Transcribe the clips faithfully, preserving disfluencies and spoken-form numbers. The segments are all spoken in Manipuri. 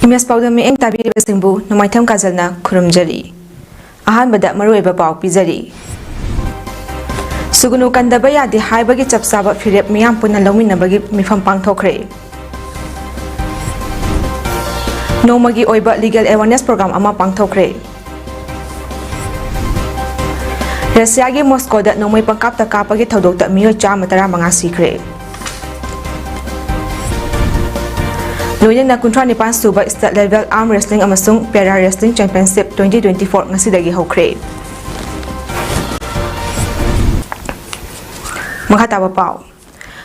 ꯃꯦꯁ ꯄꯥꯎꯗꯝ ꯃꯤꯠꯌꯦꯡ ꯇꯥꯕꯤꯔꯤꯕꯁꯤꯡꯕꯨ ꯅꯣꯡꯃꯥꯏꯊꯦꯝ ꯀꯥꯖꯜꯅ ꯈꯨꯔꯨꯝꯖꯔꯤ꯫ ꯑꯍꯥꯟꯕꯗ ꯃꯔꯨꯑꯣꯏꯕ ꯄꯥꯎ ꯄꯤꯖꯔꯤ꯫ ꯁꯨꯒꯨꯅꯨ ꯀꯟꯗꯕ ꯌꯥꯗꯦ ꯍꯥꯏꯕꯒꯤ ꯆꯞ ꯆꯥꯕ ꯐꯤꯔꯦꯞ ꯃꯤꯌꯥꯝ ꯄꯨꯟꯅ ꯂꯧꯃꯤꯟꯅꯕꯒꯤ ꯃꯤꯐꯝ ꯄꯥꯡꯊꯣꯛꯈ꯭ꯔꯦ꯫ ꯅꯣꯡꯃꯒꯤ ꯑꯣꯏꯕ legal awareness program ꯑꯃ ꯄꯥꯡꯊꯣꯛꯈ꯭ꯔꯦ꯫ ꯔꯁꯤꯌꯥꯒꯤ ꯃꯣꯁꯀꯣꯗ ꯅꯣꯡꯃꯩ ꯄꯪꯀꯥꯞꯇ ꯀꯥꯞꯄꯒꯤ ꯊꯧꯗꯣꯛꯇ ꯃꯤꯑꯣꯏ ꯆꯥꯝꯃ ꯇꯔꯥꯃꯉꯥ ꯁꯤꯈ꯭ꯔꯦ꯫ ꯂꯣꯏꯅꯅ ꯀꯨꯟꯊ꯭ꯔꯥ ꯅꯤꯄꯥꯟ ꯁꯨꯕ State Level Arm Wrestling ꯑꯃꯁꯨꯡ Para Wrestling Championship twenty twenty-four ꯉꯁꯤꯗꯒꯤ ꯍꯧꯈ꯭ꯔꯦ꯫ ꯃꯈꯥ ꯇꯥꯕ ꯄꯥꯎ꯫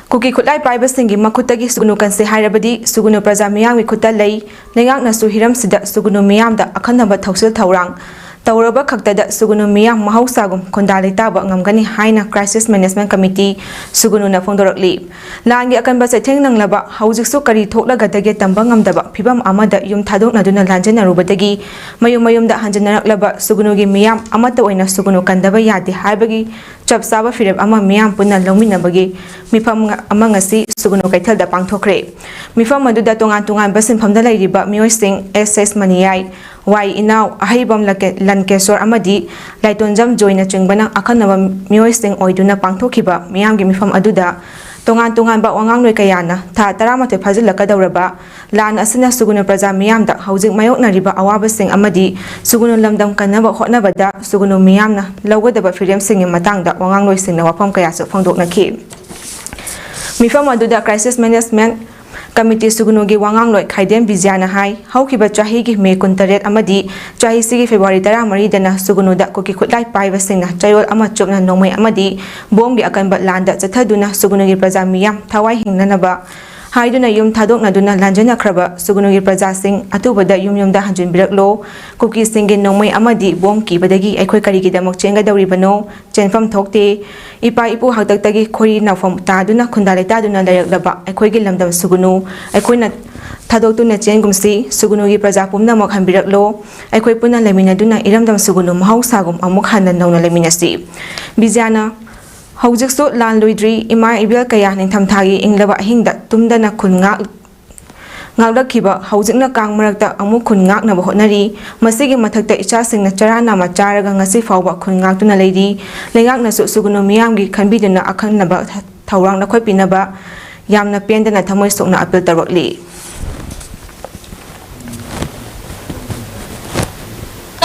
ꯀꯨꯀꯤ ꯈꯨꯠꯂꯥꯏ ꯄꯥꯏꯕꯁꯤꯡꯒꯤ ꯃꯈꯨꯠꯇꯒꯤ ꯁꯨꯒꯨꯅꯨ ꯀꯟꯁꯦ ꯍꯥꯏꯔꯕꯗꯤ ꯁꯨꯒꯨꯅꯨ ꯄ꯭ꯔꯖꯥ ꯃꯤꯌꯥꯝꯒꯤ ꯈꯨꯠꯇ ꯂꯩ꯫ ꯂꯩꯉꯥꯛꯅꯁꯨ ꯍꯤꯔꯝꯁꯤꯗ ꯁꯨꯒꯨꯅꯨ ꯃꯤꯌꯥꯝꯗ ꯑꯈꯟꯅꯕ ꯊꯧꯁꯤꯜ ꯊꯧꯔꯥꯡ ꯇꯧꯔꯕ ꯈꯛꯇꯗ ꯁꯨꯒꯨꯅꯨ ꯃꯤꯌꯥꯝ ꯃꯍꯧꯁꯥꯒꯨꯝ ꯈꯨꯟꯗꯥ ꯂꯩꯇꯥꯕ ꯉꯝꯒꯅꯤ ꯍꯥꯏꯅ Crisis Management Committee ꯁꯨꯒꯨꯅꯨꯅ ꯐꯣꯡꯗꯣꯔꯛꯂꯤ꯫ ꯂꯥꯟꯒꯤ ꯑꯀꯟꯕ ꯆꯩꯊꯦꯡ ꯅꯪꯂꯕ ꯍꯧꯖꯤꯛꯁꯨ ꯀꯔꯤ ꯊꯣꯛꯂꯒꯗꯒꯦ ꯇꯝꯕ ꯉꯝꯗꯕ ꯐꯤꯕꯝ ꯑꯃꯗ ꯌꯨꯝ ꯊꯥꯗꯣꯛꯅꯗꯨꯅ ꯂꯥꯟꯖꯦꯟꯅꯔꯨꯕꯗꯒꯤ ꯃꯌꯨꯝ ꯃꯌꯨꯝꯗ ꯍꯟꯖꯤꯟꯅꯔꯛꯂꯕ ꯁꯨꯒꯨꯅꯨꯒꯤ ꯃꯤꯌꯥꯝ ꯑꯃꯠꯇ ꯑꯣꯏꯅ ꯁꯨꯒꯨꯅꯨ ꯀꯟꯗꯕ ꯌꯥꯗꯦ ꯍꯥꯏꯕꯒꯤ ꯆꯞ ꯆꯥꯕ ꯐꯤꯔꯦꯞ ꯑꯃ ꯃꯤꯌꯥꯝ ꯄꯨꯟꯅ ꯂꯧꯃꯤꯟꯅꯕꯒꯤ ꯃꯤꯐꯝ ꯑꯃ ꯉꯁꯤ ꯁꯨꯒꯨꯅꯨ ꯀꯩꯊꯦꯜꯗ ꯄꯥꯡꯊꯣꯛꯈ꯭ꯔꯦ꯫ ꯃꯤꯐꯝ ꯑꯗꯨꯗ ꯇꯣꯉꯥꯟ ꯇꯣꯉꯥꯟꯕ ꯁꯤꯟꯐꯝꯗ ꯂꯩꯔꯤꯕ ꯃꯤꯑꯣꯏꯁꯤꯡ ꯑꯦꯁ ꯑꯦꯁ ꯃꯅꯤꯌꯥꯏ, ꯋꯥꯏ ꯏꯅꯥꯎ, ꯑꯍꯩꯕꯝ ꯂꯀꯦ-, ꯂꯟꯀꯦꯁꯣꯔ ꯑꯃꯗꯤ ꯂꯥꯏꯇꯣꯟꯖꯝ ꯖꯣꯏꯅꯆꯤꯡꯕꯅ ꯑꯈꯟꯅꯕ ꯃꯤꯑꯣꯏꯁꯤꯡ ꯑꯣꯏꯗꯨꯅ ꯄꯥꯡꯊꯣꯛꯈꯤꯕ ꯃꯤꯌꯥꯝꯒꯤ ꯃꯤꯐꯝ ꯑꯗꯨꯗ ꯇꯣꯉꯥꯟ ꯇꯣꯉꯥꯟꯕ ꯋꯥꯉꯥꯡꯂꯣꯏ ꯀꯌꯥꯅ ꯊꯥ ꯇꯔꯥꯃꯥꯊꯣꯏ ꯐꯥꯖꯤꯜꯂꯛꯀꯗꯧꯔꯕ ꯂꯥꯟ ꯑꯁꯤꯅ ꯁꯨꯒꯨꯅꯨ ꯄ꯭ꯔꯖꯥ ꯃꯤꯌꯥꯝꯗ ꯍꯧꯖꯤꯛ ꯃꯥꯌꯣꯛꯅꯔꯤꯕ ꯑꯋꯥꯕꯁꯤꯡ ꯑꯃꯗꯤ ꯁꯨꯒꯨꯅꯨ ꯂꯝꯗꯝ ꯀꯟꯅꯕ ꯍꯣꯠꯅꯕꯗ ꯁꯨꯒꯨꯅꯨ ꯃꯤꯌꯥꯝꯅ ꯂꯧꯒꯗꯕ ꯐꯤꯔꯦꯞꯁꯤꯡꯒꯤ ꯃꯇꯥꯡꯗ ꯋꯥꯉꯥꯡꯂꯣꯏꯁꯤꯡꯅ ꯋꯥꯐꯝ ꯀꯌꯥꯁꯨ ꯐꯣꯡꯗꯣꯛꯅꯈꯤ꯫ ꯃꯤꯐꯝ ꯑꯗꯨꯗ Crisis Management Committee ꯁꯨꯒꯨꯅꯨꯒꯤ ꯋꯥꯉꯥꯡꯂꯣꯏ ꯈꯥꯏꯗꯦꯝ ꯕꯤꯖꯌꯥꯅ ꯍꯥꯏ, ꯍꯧꯈꯤꯕ ꯆꯍꯤꯒꯤ ꯃꯦ ꯀꯨꯟꯇꯔꯦꯠ ꯑꯃꯗꯤ ꯆꯍꯤꯁꯤꯒꯤ ꯐꯦꯕ꯭ꯔꯨꯋꯥꯔꯤ ꯇꯔꯥꯃꯔꯤꯗꯅ ꯁꯨꯒꯨꯅꯨꯗ ꯀꯨꯀꯤ ꯈꯨꯠꯂꯥꯏ ꯄꯥꯏꯕꯁꯤꯡꯅ ꯆꯌꯣꯜ ꯑꯃ ꯆꯨꯞꯅ ꯅꯣꯡꯃꯩ ꯑꯃꯗꯤ ꯕꯣꯝꯒꯤ ꯑꯀꯟꯕ ꯂꯥꯟꯗ ꯆꯠꯊꯗꯨꯅ ꯁꯨꯒꯨꯅꯨꯒꯤ ꯄ꯭ꯔꯖꯥ ꯃꯤꯌꯥꯝ ꯊꯋꯥꯏ ꯍꯤꯡꯅꯅꯕ ꯍꯥꯏꯗꯨꯅ ꯌꯨꯝ ꯊꯥꯗꯣꯛꯅꯗꯨꯅ ꯂꯥꯟꯖꯦꯟꯅꯈ꯭ꯔꯕ ꯁꯨꯒꯨꯅꯨꯒꯤ ꯄ꯭ꯔꯖꯥꯁꯤꯡ ꯑꯊꯨꯕꯗ ꯌꯨꯝ ꯌꯨꯝꯗ ꯍꯟꯖꯤꯟꯕꯤꯔꯛꯂꯣ꯫ ꯀꯨꯀꯤꯁꯤꯡꯒꯤ ꯅꯣꯡꯃꯩ ꯑꯃꯗꯤ ꯕꯣꯝ ꯀꯤꯕꯗꯒꯤ ꯑꯩꯈꯣꯏ ꯀꯔꯤꯒꯤꯗꯃꯛ ꯆꯦꯟꯒꯗꯧꯔꯤꯕꯅꯣ? ꯆꯦꯟꯐꯝ ꯊꯣꯛꯇꯦ꯫ ꯏꯄꯥ ꯏꯄꯨ ꯍꯥꯛꯇꯛꯇꯒꯤ ꯈꯣꯏꯔꯤ ꯅꯥꯎꯐꯝ ꯇꯥꯗꯨꯅ ꯈꯨꯟꯗꯥ ꯂꯩꯇꯥꯗꯨꯅ ꯂꯩꯔꯛꯂꯕ ꯑꯩꯈꯣꯏꯒꯤ ꯂꯝꯗꯝ ꯁꯨꯒꯨꯅꯨ ꯑꯩꯈꯣꯏꯅ ꯊꯥꯗꯣꯛꯇꯨꯅ ꯆꯦꯟꯒꯨꯝꯁꯤ꯫ ꯁꯨꯒꯨꯅꯨꯒꯤ ꯄ꯭ꯔꯖꯥ ꯄꯨꯝꯅꯃꯛ ꯍꯟꯕꯤꯔꯛꯂꯣ꯫ ꯑꯩꯈꯣꯏ ꯄꯨꯟꯅ ꯂꯩꯃꯤꯟꯅꯗꯨꯅ ꯏꯔꯝꯗꯝ ꯁꯨꯒꯨꯅꯨ ꯃꯍꯧꯁꯥꯒꯨꯝ ꯑꯃꯨꯛ ꯍꯟꯅ ꯅꯧꯅ ꯂꯩꯃꯤꯟꯅꯁꯤ꯫ ꯕꯤꯖꯌꯥꯅ ꯍꯧꯖꯤꯛꯁꯨ ꯂꯥꯟ ꯂꯣꯏꯗ꯭ꯔꯤ꯫ ꯏꯃꯥ ꯏꯕꯦꯜ ꯀꯌꯥ ꯅꯤꯡꯊꯝꯊꯥꯒꯤ ꯏꯪꯂꯕ ꯑꯍꯤꯡꯗ ꯇꯨꯝꯗꯅ ꯈꯨꯟ ꯉꯥꯛ-, ꯉꯥꯛꯂꯛꯈꯤꯕ ꯍꯧꯖꯤꯛꯅ ꯀꯥꯡ ꯃꯔꯛꯇ ꯑꯃꯨꯛ ꯈꯨꯟ ꯉꯥꯛꯅꯕ ꯍꯣꯠꯅꯔꯤ꯫ ꯃꯁꯤꯒꯤ ꯃꯊꯛꯇ ꯏꯆꯥꯁꯤꯡꯅ ꯆꯔꯥ ꯅꯥꯝꯃ ꯆꯥꯔꯒ ꯉꯁꯤ ꯐꯥꯎꯕ ꯈꯨꯟ ꯉꯥꯛꯇꯨꯅ ꯂꯩꯔꯤ꯫ ꯂꯩꯉꯥꯛꯅꯁꯨ ꯁꯨꯒꯨꯅꯨ ꯃꯤꯌꯥꯝꯒꯤ ꯈꯟꯕꯤꯗꯨꯅ ꯑꯈꯟꯅꯕ ꯊꯧꯔꯥꯡ ꯂꯧꯈꯠꯄꯤꯅꯕ ꯌꯥꯝꯅ ꯄꯦꯟꯗꯅ ꯊꯃꯣꯏ ꯁꯣꯛꯅ ꯑꯄꯤꯜ ꯇꯧꯔꯛꯂꯤ꯫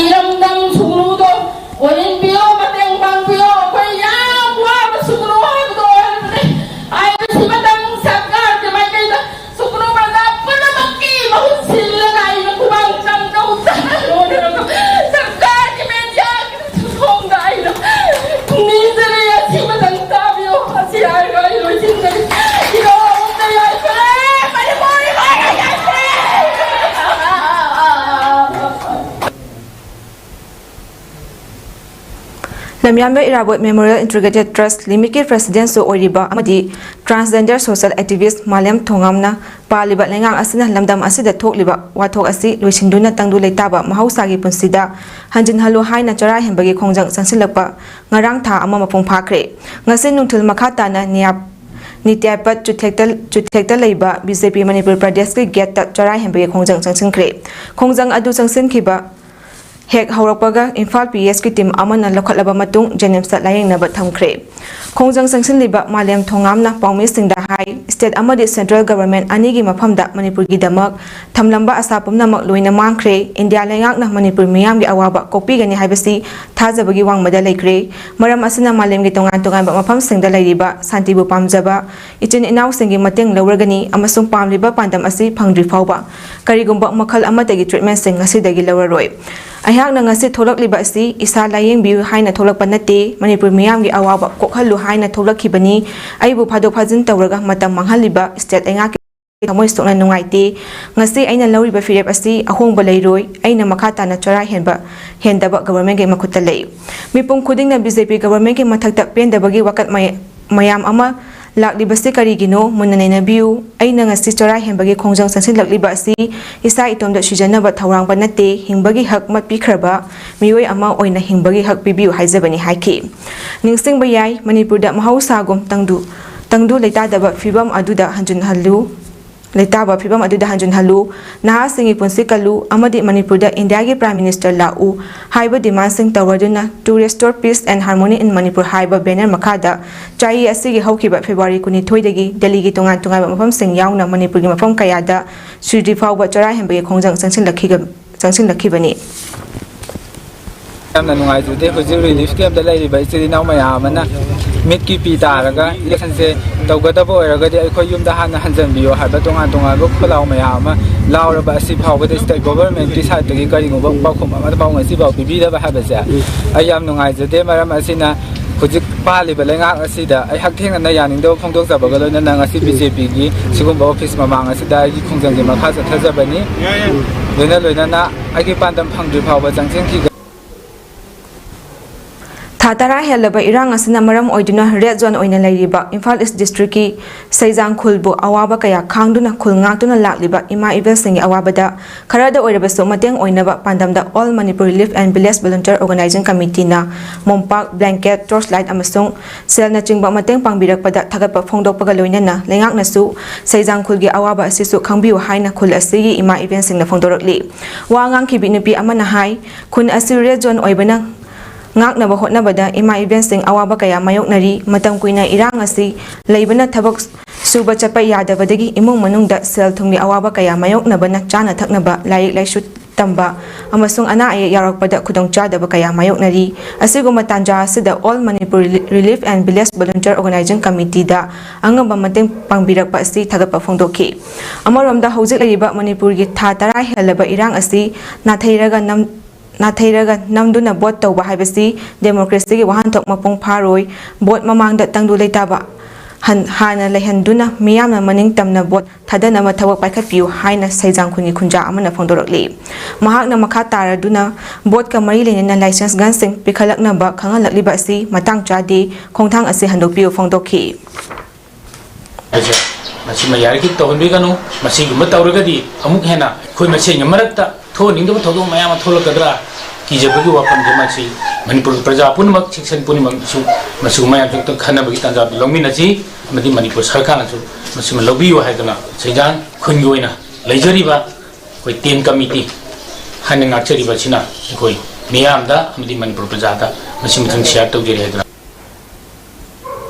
ꯏꯔꯝꯗꯝ ꯁꯨꯒꯅꯨꯗꯣ ꯑꯣꯏꯍꯟꯕꯤꯌꯣ, ꯃꯇꯦꯡ ꯄꯥꯡꯕꯤꯌꯣ꯫ ꯑꯩꯈꯣꯏ ꯌꯥꯝ ꯋꯥꯕ ꯁꯨꯒꯅꯨ ꯍꯥꯏꯕꯗꯣ ꯑꯣꯏꯍꯟꯕꯅꯦ꯫ ꯍꯥꯏꯕꯁꯤꯃꯇꯪ ꯁꯔꯀꯥꯔꯒꯤ ꯃꯥꯏꯀꯩꯗ ꯁꯨꯒꯅꯨ ꯄ꯭ꯔꯖꯥ ꯄꯨꯝꯅꯃꯛꯀꯤ ꯃꯍꯨꯠ ꯁꯤꯜꯂꯒ ꯑꯩꯅ ꯈꯨꯃꯥꯡ ꯆꯪꯗꯧ ꯆꯪꯍꯜꯂꯣꯏꯗꯅ ꯁꯔꯀꯥꯔꯒꯤ ꯃꯦꯗꯤꯌꯥꯒꯤ ꯁꯣꯝꯗ ꯑꯩꯅ ꯅꯤꯖꯔꯤ꯫ ꯑꯁꯤꯃꯇꯪ ꯇꯥꯕꯤꯌꯣ꯫ ꯑꯁꯤ ꯍꯥꯏꯔꯒ ꯑꯩ ꯂꯣꯏꯁꯤꯟꯖꯔꯤ꯫ ꯏꯔꯣ ꯑꯃꯨꯛꯇ ꯌꯥꯏꯐꯔꯦ, ꯃꯅꯤꯄꯨꯔ ꯏꯃꯥꯅ ꯌꯥꯏꯐꯔꯦ꯫ ꯂꯝꯌꯥꯟꯕ ꯏꯔꯥꯕꯣꯠ Memorial Integrated Trust Limitꯀꯤ Presidentꯁꯨ ꯑꯣꯏꯔꯤꯕ ꯑꯃꯗꯤ Transgender Social Activist ꯃꯥꯂꯦꯝ ꯊꯣꯉꯥꯝꯅ ꯄꯥꯜꯂꯤꯕ ꯂꯩꯉꯥꯛ ꯑꯁꯤꯅ ꯂꯝꯗꯝ ꯑꯁꯤꯗ ꯊꯣꯛꯂꯤꯕ ꯋꯥꯊꯣꯛ ꯑꯁꯤ ꯂꯣꯏꯁꯤꯟꯗꯨꯅ ꯇꯪꯗꯨ ꯂꯩꯇꯥꯕ ꯃꯍꯧꯁꯥꯒꯤ ꯄꯨꯟꯁꯤꯗ ꯍꯟꯖꯤꯟꯍꯜꯂꯨ ꯍꯥꯏꯅ ꯆꯔꯥ ꯍꯦꯟꯕꯒꯤ ꯈꯣꯡꯖꯪ ꯆꯪꯁꯤꯜꯂꯛꯄ ꯉꯔꯥꯡ ꯊꯥ ꯑꯃ ꯃꯄꯨꯡ ꯐꯥꯈ꯭ꯔꯦ꯫ ꯉꯁꯤ ꯅꯨꯡꯊꯤꯜ ꯃꯈꯥ ꯇꯥꯅ ꯅꯤꯌꯥꯞ-, ꯅꯤꯇ꯭ꯌꯥꯄꯠ ꯆꯨꯊꯦꯛꯇ, ꯆꯨꯊꯦꯛꯇ ꯂꯩꯕ BJP ꯃꯅꯤꯄꯨꯔ ꯄ꯭ꯔꯗꯦꯁꯀꯤ ꯒꯦꯠꯇ ꯆꯔꯥ ꯍꯦꯟꯕꯒꯤ ꯈꯣꯡꯖꯪ ꯆꯪꯁꯤꯟꯈ꯭ꯔꯦ꯫ ꯈꯣꯡꯖꯪ ꯑꯗꯨ ꯆꯪꯁꯤꯟꯈꯤꯕ ꯍꯦꯛ ꯍꯧꯔꯛꯄꯒ ꯏꯝꯐꯥꯜ PHꯀꯤ team ꯑꯃꯅ ꯂꯧꯈꯠꯂꯕ ꯃꯇꯨꯡ JNIMSꯇ ꯂꯥꯌꯦꯡꯅꯕ ꯊꯝꯈ꯭ꯔꯦ꯫ ꯈꯣꯡꯖꯪ ꯆꯪꯁꯤꯜꯂꯤꯕ ꯃꯥꯂꯦꯝ ꯊꯣꯉꯥꯝꯅ ꯄꯥꯎꯃꯤꯁꯤꯡꯗ ꯍꯥꯏ, state ꯑꯃꯗꯤ central government ꯑꯅꯤꯒꯤ ꯃꯐꯝꯗ ꯃꯅꯤꯄꯨꯔꯒꯤꯗꯃꯛ ꯊꯝꯂꯝꯕ ꯑꯁꯥ ꯄꯨꯝꯅꯃꯛ ꯂꯣꯏꯅ ꯃꯥꯡꯈ꯭ꯔꯦ꯫ ꯏꯟꯗꯤꯌꯥ ꯂꯩꯉꯥꯛꯅ ꯃꯅꯤꯄꯨꯔ ꯃꯤꯌꯥꯝꯒꯤ ꯑꯋꯥꯕ ꯀꯣꯛꯄꯤꯒꯅꯤ ꯍꯥꯏꯕꯁꯤ ꯊꯥꯖꯕꯒꯤ ꯋꯥꯡꯃꯗ ꯂꯩꯈ꯭ꯔꯦ꯫ ꯃꯔꯝ ꯑꯁꯤꯅ ꯃꯥꯂꯦꯝꯒꯤ ꯇꯣꯉꯥꯟ ꯇꯣꯉꯥꯟꯕ ꯃꯐꯝꯁꯤꯡꯗ ꯂꯩꯔꯤꯕ ꯁꯥꯟꯇꯤꯕꯨ ꯄꯥꯝꯖꯕ ꯏꯆꯤꯟ ꯏꯅꯥꯎꯁꯤꯡꯒꯤ ꯃꯇꯦꯡ ꯂꯧꯔꯒꯅꯤ ꯑꯃꯁꯨꯡ ꯄꯥꯝꯂꯤꯕ ꯄꯥꯟꯗꯝ ꯑꯁꯤ ꯐꯪꯗ꯭ꯔꯤ ꯐꯥꯎꯕ ꯀꯔꯤꯒꯨꯝꯕ ꯃꯈꯜ ꯑꯃꯠꯇꯒꯤ treatmentꯁꯤꯡ ꯉꯁꯤꯗꯒꯤ ꯂꯧꯔꯔꯣꯏ꯫ ꯑꯩꯍꯥꯛꯅ ꯉꯁꯤ ꯊꯣꯛꯂꯛꯂꯤꯕ ꯑꯁꯤ ꯏꯁꯥ ꯂꯥꯌꯦꯡꯕꯤꯌꯨ ꯍꯥꯏꯅ ꯊꯣꯛꯂꯛꯄ ꯅꯠꯇꯦ, ꯃꯅꯤꯄꯨꯔ ꯃꯤꯌꯥꯝꯒꯤ ꯑꯋꯥꯕ ꯀꯣꯛꯍꯜꯂꯨ ꯍꯥꯏꯅ ꯊꯣꯛꯂꯛꯈꯤꯕꯅꯤ꯫ ꯑꯩꯕꯨ ꯐꯥꯗꯣꯛ ꯐꯥꯖꯤꯟ ꯇꯧꯔꯒ ꯃꯇꯝ ꯃꯥꯡꯍꯜꯂꯤꯕ state ꯂꯩꯉꯥꯛꯀꯤ ꯊꯃꯣꯏ ꯁꯣꯛꯅ ꯅꯨꯡꯉꯥꯏꯇꯦ꯫ ꯉꯁꯤ ꯑꯩꯅ ꯂꯧꯔꯤꯕ ꯐꯤꯔꯦꯞ ꯑꯁꯤ ꯑꯍꯣꯡꯕ ꯂꯩꯔꯣꯏ꯫ ꯑꯩꯅ ꯃꯈꯥ ꯇꯥꯅ ꯆꯔꯥ ꯍꯦꯟꯕ, ꯍꯦꯟꯗꯕ governmentꯀꯤ ꯃꯈꯨꯠꯇ ꯂꯩ꯫ ꯃꯤꯄꯨꯝ ꯈꯨꯗꯤꯡꯅ BJP governmentꯀꯤ ꯃꯊꯛꯇ ꯄꯦꯟꯗꯕꯒꯤ ꯋꯥꯀꯠ ꯃꯌꯥ-, ꯃꯌꯥꯝ ꯑꯃ ꯂꯥꯛꯂꯤꯕꯁꯤ ꯀꯔꯤꯒꯤꯅꯣ? ꯃꯨꯟꯅ ꯅꯩꯅꯕꯤꯌꯨ꯫ ꯑꯩꯅ ꯉꯁꯤ ꯆꯔꯥ ꯍꯦꯟꯕꯒꯤ ꯈꯣꯡꯖꯪ ꯆꯪꯁꯤꯜꯂꯛꯂꯤꯕ ꯑꯁꯤ ꯏꯁꯥ ꯏꯇꯣꯝꯇ ꯁꯤꯖꯅꯕ ꯊꯧꯔꯥꯡꯕ ꯅꯠꯇꯦ, ꯍꯤꯡꯕꯒꯤ ꯍꯛ ꯃꯠ ꯄꯤꯈ꯭ꯔꯕ ꯃꯤꯑꯣꯏ ꯑꯃ ꯑꯣꯏꯅ ꯍꯤꯡꯕꯒꯤ ꯍꯛ ꯄꯤꯕꯤꯌꯨ ꯍꯥꯏꯖꯕꯅꯤ ꯍꯥꯏꯈꯤ꯫ ꯅꯤꯡꯁꯤꯡꯕ ꯌꯥꯏ, ꯃꯅꯤꯄꯨꯔꯗ ꯃꯍꯧꯁꯥꯒꯨꯝ ꯇꯪꯗꯨ, ꯇꯪꯗꯨ ꯂꯩꯇꯥꯗꯕ ꯐꯤꯕꯝ ꯑꯗꯨꯗ ꯍꯟꯖꯤꯟꯍꯜꯂꯨ, ꯂꯩꯇꯥꯕ ꯐꯤꯕꯝ ꯑꯗꯨꯗ ꯍꯟꯖꯤꯟꯍꯜꯂꯨ, ꯅꯍꯥꯁꯤꯡꯒꯤ ꯄꯨꯟꯁꯤ ꯀꯜꯂꯨ ꯑꯃꯗꯤ ꯃꯅꯤꯄꯨꯔꯗ ꯏꯟꯗꯤꯌꯥꯒꯤ Prime Minister ꯂꯥꯛꯎ ꯍꯥꯏꯕ demandꯁꯤꯡ ꯇꯧꯔꯗꯨꯅ To Restore Peace and Harmony in Manipur ꯍꯥꯏꯕ banner ꯃꯈꯥꯗ ꯆꯍꯤ ꯑꯁꯤꯒꯤ ꯍꯧꯈꯤꯕ February ꯀꯨꯟꯅꯤꯊꯣꯏꯗꯒꯤ ꯗꯦꯜꯂꯤꯒꯤ ꯇꯣꯉꯥꯟ ꯇꯣꯉꯥꯟꯕ ꯃꯐꯝꯁꯤꯡ ꯌꯥꯎꯅ ꯃꯅꯤꯄꯨꯔꯒꯤ ꯃꯐꯝ ꯀꯌꯥꯗ ꯁꯤꯗ꯭ꯔꯤ ꯐꯥꯎꯕ ꯆꯔꯥ ꯍꯦꯟꯕꯒꯤ ꯈꯣꯡꯖꯪ ꯆꯪꯁꯤꯜꯂꯛꯈꯤꯒ-, ꯆꯪꯁꯤꯜꯂꯛꯈꯤꯕꯅꯤ꯫ ꯌꯥꯝꯅ ꯅꯨꯡꯉꯥꯏꯖꯗꯦ꯫ ꯍꯧꯖꯤꯛ relief campꯇ ꯂꯩꯔꯤꯕ ꯏꯆꯤꯜ ꯏꯅꯥꯎ ꯃꯌꯥꯝ ꯑꯃꯅ ꯃꯤꯠꯀꯤ ꯄꯤ ꯇꯥꯔꯒ electionꯁꯦ ꯇꯧꯒꯗꯕ ꯑꯣꯏꯔꯒꯗꯤ ꯑꯩꯈꯣꯏ ꯌꯨꯝꯗ ꯍꯥꯟꯅ ꯍꯟꯖꯟꯕꯤꯌꯣ ꯍꯥꯏꯕ ꯇꯣꯉꯥꯟ ꯇꯣꯉꯥꯟꯕ ꯈꯣꯜꯂꯥꯎ ꯃꯌꯥꯝ ꯑꯃ ꯂꯥꯎꯔꯕ ꯑꯁꯤ ꯐꯥꯎꯕꯗ state governmentꯀꯤ sideꯇꯒꯤ ꯀꯔꯤꯒꯨꯝꯕ ꯄꯥꯎꯈꯨꯝ ꯑꯃ ꯐꯥꯎ ꯉꯁꯤ ꯐꯥꯎ ꯄꯤꯕꯤꯗꯕ ꯍꯥꯏꯕꯁꯦ ꯑꯩ ꯌꯥꯝ ꯅꯨꯡꯉꯥꯏꯖꯗꯦ꯫ ꯃꯔꯝ ꯑꯁꯤꯅ ꯍꯧꯖꯤꯛ ꯄꯥꯜꯂꯤꯕ ꯂꯩꯉꯥꯛ ꯑꯁꯤꯗ ꯑꯩ ꯍꯛꯊꯦꯡꯅꯅ ꯌꯥꯅꯤꯡꯗꯕ ꯐꯣꯡꯗꯣꯛꯆꯕꯒ ꯂꯣꯏꯅꯅ ꯉꯁꯤ BJPꯒꯤ ꯁꯤꯒꯨꯝꯕ office ꯃꯃꯥꯡ ꯑꯁꯤꯗ ꯑꯩꯒꯤ ꯈꯣꯡꯖꯪꯒꯤ ꯃꯈꯥ ꯆꯠꯊꯖꯕꯅꯤ꯫ ꯂꯣꯏꯅ ꯂꯣꯏꯅꯅ ꯑꯩꯒꯤ ꯄꯥꯟꯗꯝ ꯐꯪꯗ꯭ꯔꯤ ꯐꯥꯎꯕ ꯆꯪꯁꯤꯟꯈꯤꯒꯅꯤ꯫ ꯊꯥ ꯇꯔꯥ ꯍꯦꯜꯂꯕ ꯏꯔꯥꯡ ꯑꯁꯤꯅ ꯃꯔꯝ ꯑꯣꯏꯗꯨꯅ red zone ꯑꯣꯏꯅ ꯂꯩꯔꯤꯕ ꯏꯝꯐꯥꯜ East Districtꯀꯤ ꯁꯩꯖꯥꯡ ꯈꯨꯜꯕꯨ ꯑꯋꯥꯕ ꯀꯌꯥ ꯈꯥꯡꯗꯨꯅ ꯈꯨꯜ ꯉꯥꯛꯇꯨꯅ ꯂꯥꯛꯂꯤꯕ ꯏꯃꯥ ꯏꯕꯦꯜꯁꯤꯡꯒꯤ ꯑꯋꯥꯕꯗ ꯈꯔꯗ ꯑꯣꯏꯔꯕꯁꯨ ꯃꯇꯦꯡ ꯑꯣꯏꯅꯕ ꯄꯥꯟꯗꯝꯗ All Manipur Relief and Village Volunteer Organization Committeeꯅ ꯃꯣꯝꯄꯥꯛ, blanket, torch light ꯑꯃꯁꯨꯡ ꯁꯦꯜꯅꯆꯤꯡꯕ ꯃꯇꯦꯡ ꯄꯥꯡꯕꯤꯔꯛꯄꯗ ꯊꯥꯒꯠꯄ ꯐꯣꯡꯗꯣꯛꯄꯒ ꯂꯣꯏꯅꯅ ꯂꯩꯉꯥꯛꯅꯁꯨ ꯁꯩꯖꯥꯡ ꯈꯨꯜꯒꯤ ꯑꯋꯥꯕ ꯑꯁꯤꯁꯨ ꯈꯪꯕꯤꯌꯨ ꯍꯥꯏꯅ ꯈꯨꯜ ꯑꯁꯤꯒꯤ ꯏꯃꯥ ꯏꯕꯦꯜꯁꯤꯡꯅ ꯐꯣꯡꯗꯣꯔꯛꯂꯤ꯫ ꯋꯥ ꯉꯥꯡꯈꯤꯕꯤ ꯅꯨꯄꯤ ꯑꯃꯅ ꯍꯥꯏ, ꯈꯨꯟ ꯑꯁꯤ red zone ꯑꯣꯏꯕꯅ ꯉꯥꯛꯅꯕ ꯍꯣꯠꯅꯕꯗ ꯏꯃꯥ ꯏꯕꯦꯜꯁꯤꯡ ꯑꯋꯥꯕ ꯀꯌꯥ ꯃꯥꯌꯣꯛꯅꯔꯤ꯫ ꯃꯇꯝ ꯀꯨꯏꯅ ꯏꯔꯥꯡ ꯑꯁꯤ ꯂꯩꯕꯅ ꯊꯕꯛ ꯁꯨꯕ ꯆꯠꯄ ꯌꯥꯗꯕꯗꯒꯤ ꯏꯃꯨꯡ ꯃꯅꯨꯡꯗ ꯁꯦꯜ ꯊꯨꯝꯒꯤ ꯑꯋꯥꯕ ꯀꯌꯥ ꯃꯥꯌꯣꯛꯅꯕꯅ ꯆꯥꯅ ꯊꯛꯅꯕ, ꯂꯥꯏꯔꯤꯛ ꯂꯥꯏꯁꯨ ꯇꯝꯕ ꯑꯃꯁꯨꯡ ꯑꯅꯥ ꯑꯌꯦꯛ ꯌꯥꯎꯔꯛꯄꯗ ꯈꯨꯗꯣꯡꯆꯥꯗꯕ ꯀꯌꯥ ꯃꯥꯌꯣꯛꯅꯔꯤ꯫ ꯑꯁꯤꯒꯨꯝꯕ ꯇꯥꯟꯖꯥ ꯑꯁꯤꯗ All Manipur Relief and Village Volunteer Organization Committeeꯗ ꯑꯉꯝꯕ ꯃꯇꯦꯡ ꯄꯥꯡꯕꯤꯔꯛꯄ ꯑꯁꯤ ꯊꯥꯒꯠꯄ ꯐꯣꯡꯗꯣꯛꯈꯤ꯫ ꯑꯃꯔꯣꯝꯗ ꯍꯧꯖꯤꯛ ꯂꯩꯔꯤꯕ ꯃꯅꯤꯄꯨꯔꯒꯤ ꯊꯥ ꯇꯔꯥ ꯍꯦꯜꯂꯕ ꯏꯔꯥꯡ ꯑꯁꯤ ꯅꯥꯊꯩꯔꯒ ꯅꯝ-, ꯅꯥꯊꯩꯔꯒ ꯅꯝꯗꯨꯅ vote ꯇꯧꯕ ꯍꯥꯏꯕꯁꯤ democracyꯒꯤ ꯋꯥꯍꯟꯊꯣꯛ ꯃꯄꯨꯡ ꯐꯥꯔꯣꯏ꯫ Vote ꯃꯃꯥꯡꯗ ꯇꯪꯗꯨ ꯂꯩꯇꯥꯕ ꯍꯟ-, ꯍꯥꯟꯅ ꯂꯩꯍꯟꯗꯨꯅ ꯃꯤꯌꯥꯝꯅ ꯃꯅꯤꯡ ꯇꯝꯅ vote ꯊꯥꯗꯅꯕ ꯊꯕꯛ ꯄꯥꯏꯈꯠꯄꯤꯌꯨ ꯍꯥꯏꯅ ꯁꯩꯖꯥꯡ ꯈꯨꯟꯒꯤ ꯈꯨꯟꯖꯥ ꯑꯃꯅ ꯐꯣꯡꯗꯣꯔꯛꯂꯤ꯫ ꯃꯍꯥꯛꯅ ꯃꯈꯥ ꯇꯥꯔꯗꯨꯅ voteꯀ ꯃꯔꯤ ꯂꯩꯅꯅ license gunꯁꯤꯡ ꯄꯤꯈꯠꯂꯛꯅꯕ ꯈꯪꯍꯜꯂꯛꯂꯤꯕ ꯑꯁꯤ ꯃꯇꯥꯡ ꯆꯥꯗꯦ, ꯈꯣꯡꯊꯥꯡ ꯑꯁꯤ ꯍꯟꯗꯣꯛꯄꯤꯌꯨ ꯐꯣꯡꯗꯣꯛꯈꯤ꯫ ꯍꯥꯏꯁꯦ, ꯃꯁꯤꯃ ꯌꯥꯔꯤꯈꯩ ꯇꯧꯍꯟꯕꯤꯒꯅꯨ꯫ ꯃꯁꯤꯒꯨꯝꯕ ꯇꯧꯔꯒꯗꯤ ꯑꯃꯨꯛ ꯍꯦꯟꯅ ꯑꯩꯈꯣꯏ ꯃꯁꯦꯟꯒꯤ ꯃꯔꯛꯇ ꯊꯣꯛꯍꯟꯅꯤꯡꯗꯕ ꯊꯧꯗꯣꯛ ꯃꯌꯥꯝ ꯑꯃ ꯊꯣꯛꯂꯛꯀꯗ꯭ꯔꯥ ꯀꯤꯖꯕꯒꯤ ꯋꯥꯐꯝꯁꯦ ꯃꯁꯤ ꯃꯅꯤꯄꯨꯔꯒꯤ ꯄ꯭ꯔꯖꯥ ꯄꯨꯝꯅꯃꯛ, ꯁꯦꯛꯁꯟ ꯄꯨꯝꯅꯃꯛꯁꯨ ꯃꯁꯤꯒꯨꯝꯕ ꯌꯥꯝ ꯈꯟꯅꯕꯒꯤ ꯇꯥꯟꯖꯥꯗꯨ ꯂꯧꯃꯤꯟꯅꯁꯤ, ꯑꯃꯗꯤ ꯃꯅꯤꯄꯨꯔ ꯁꯔꯀꯥꯔꯅꯁꯨ ꯃꯁꯤꯃ ꯂꯧꯕꯤꯌꯨ ꯍꯥꯏꯗꯨꯅ ꯁꯩꯖꯥꯡ ꯈꯨꯟꯒꯤ ꯑꯣꯏꯅ ꯂꯩꯖꯔꯤꯕ ꯑꯩꯈꯣꯏ ꯇꯦꯟ ꯀꯃꯤꯇꯤ ꯍꯥꯏꯅ ꯉꯥꯛꯆꯔꯤꯕ ꯑꯁꯤꯅ ꯑꯩꯈꯣꯏ ꯃꯤꯌꯥꯝꯗ ꯑꯃꯗꯤ ꯃꯅꯤꯄꯨꯔ ꯄ꯭ꯔꯖꯥꯗ ꯃꯁꯤ ꯃꯊꯪ ꯁꯤꯌꯥꯔ ꯇꯧꯖꯔꯤ ꯍꯥꯏꯗꯨꯅ꯫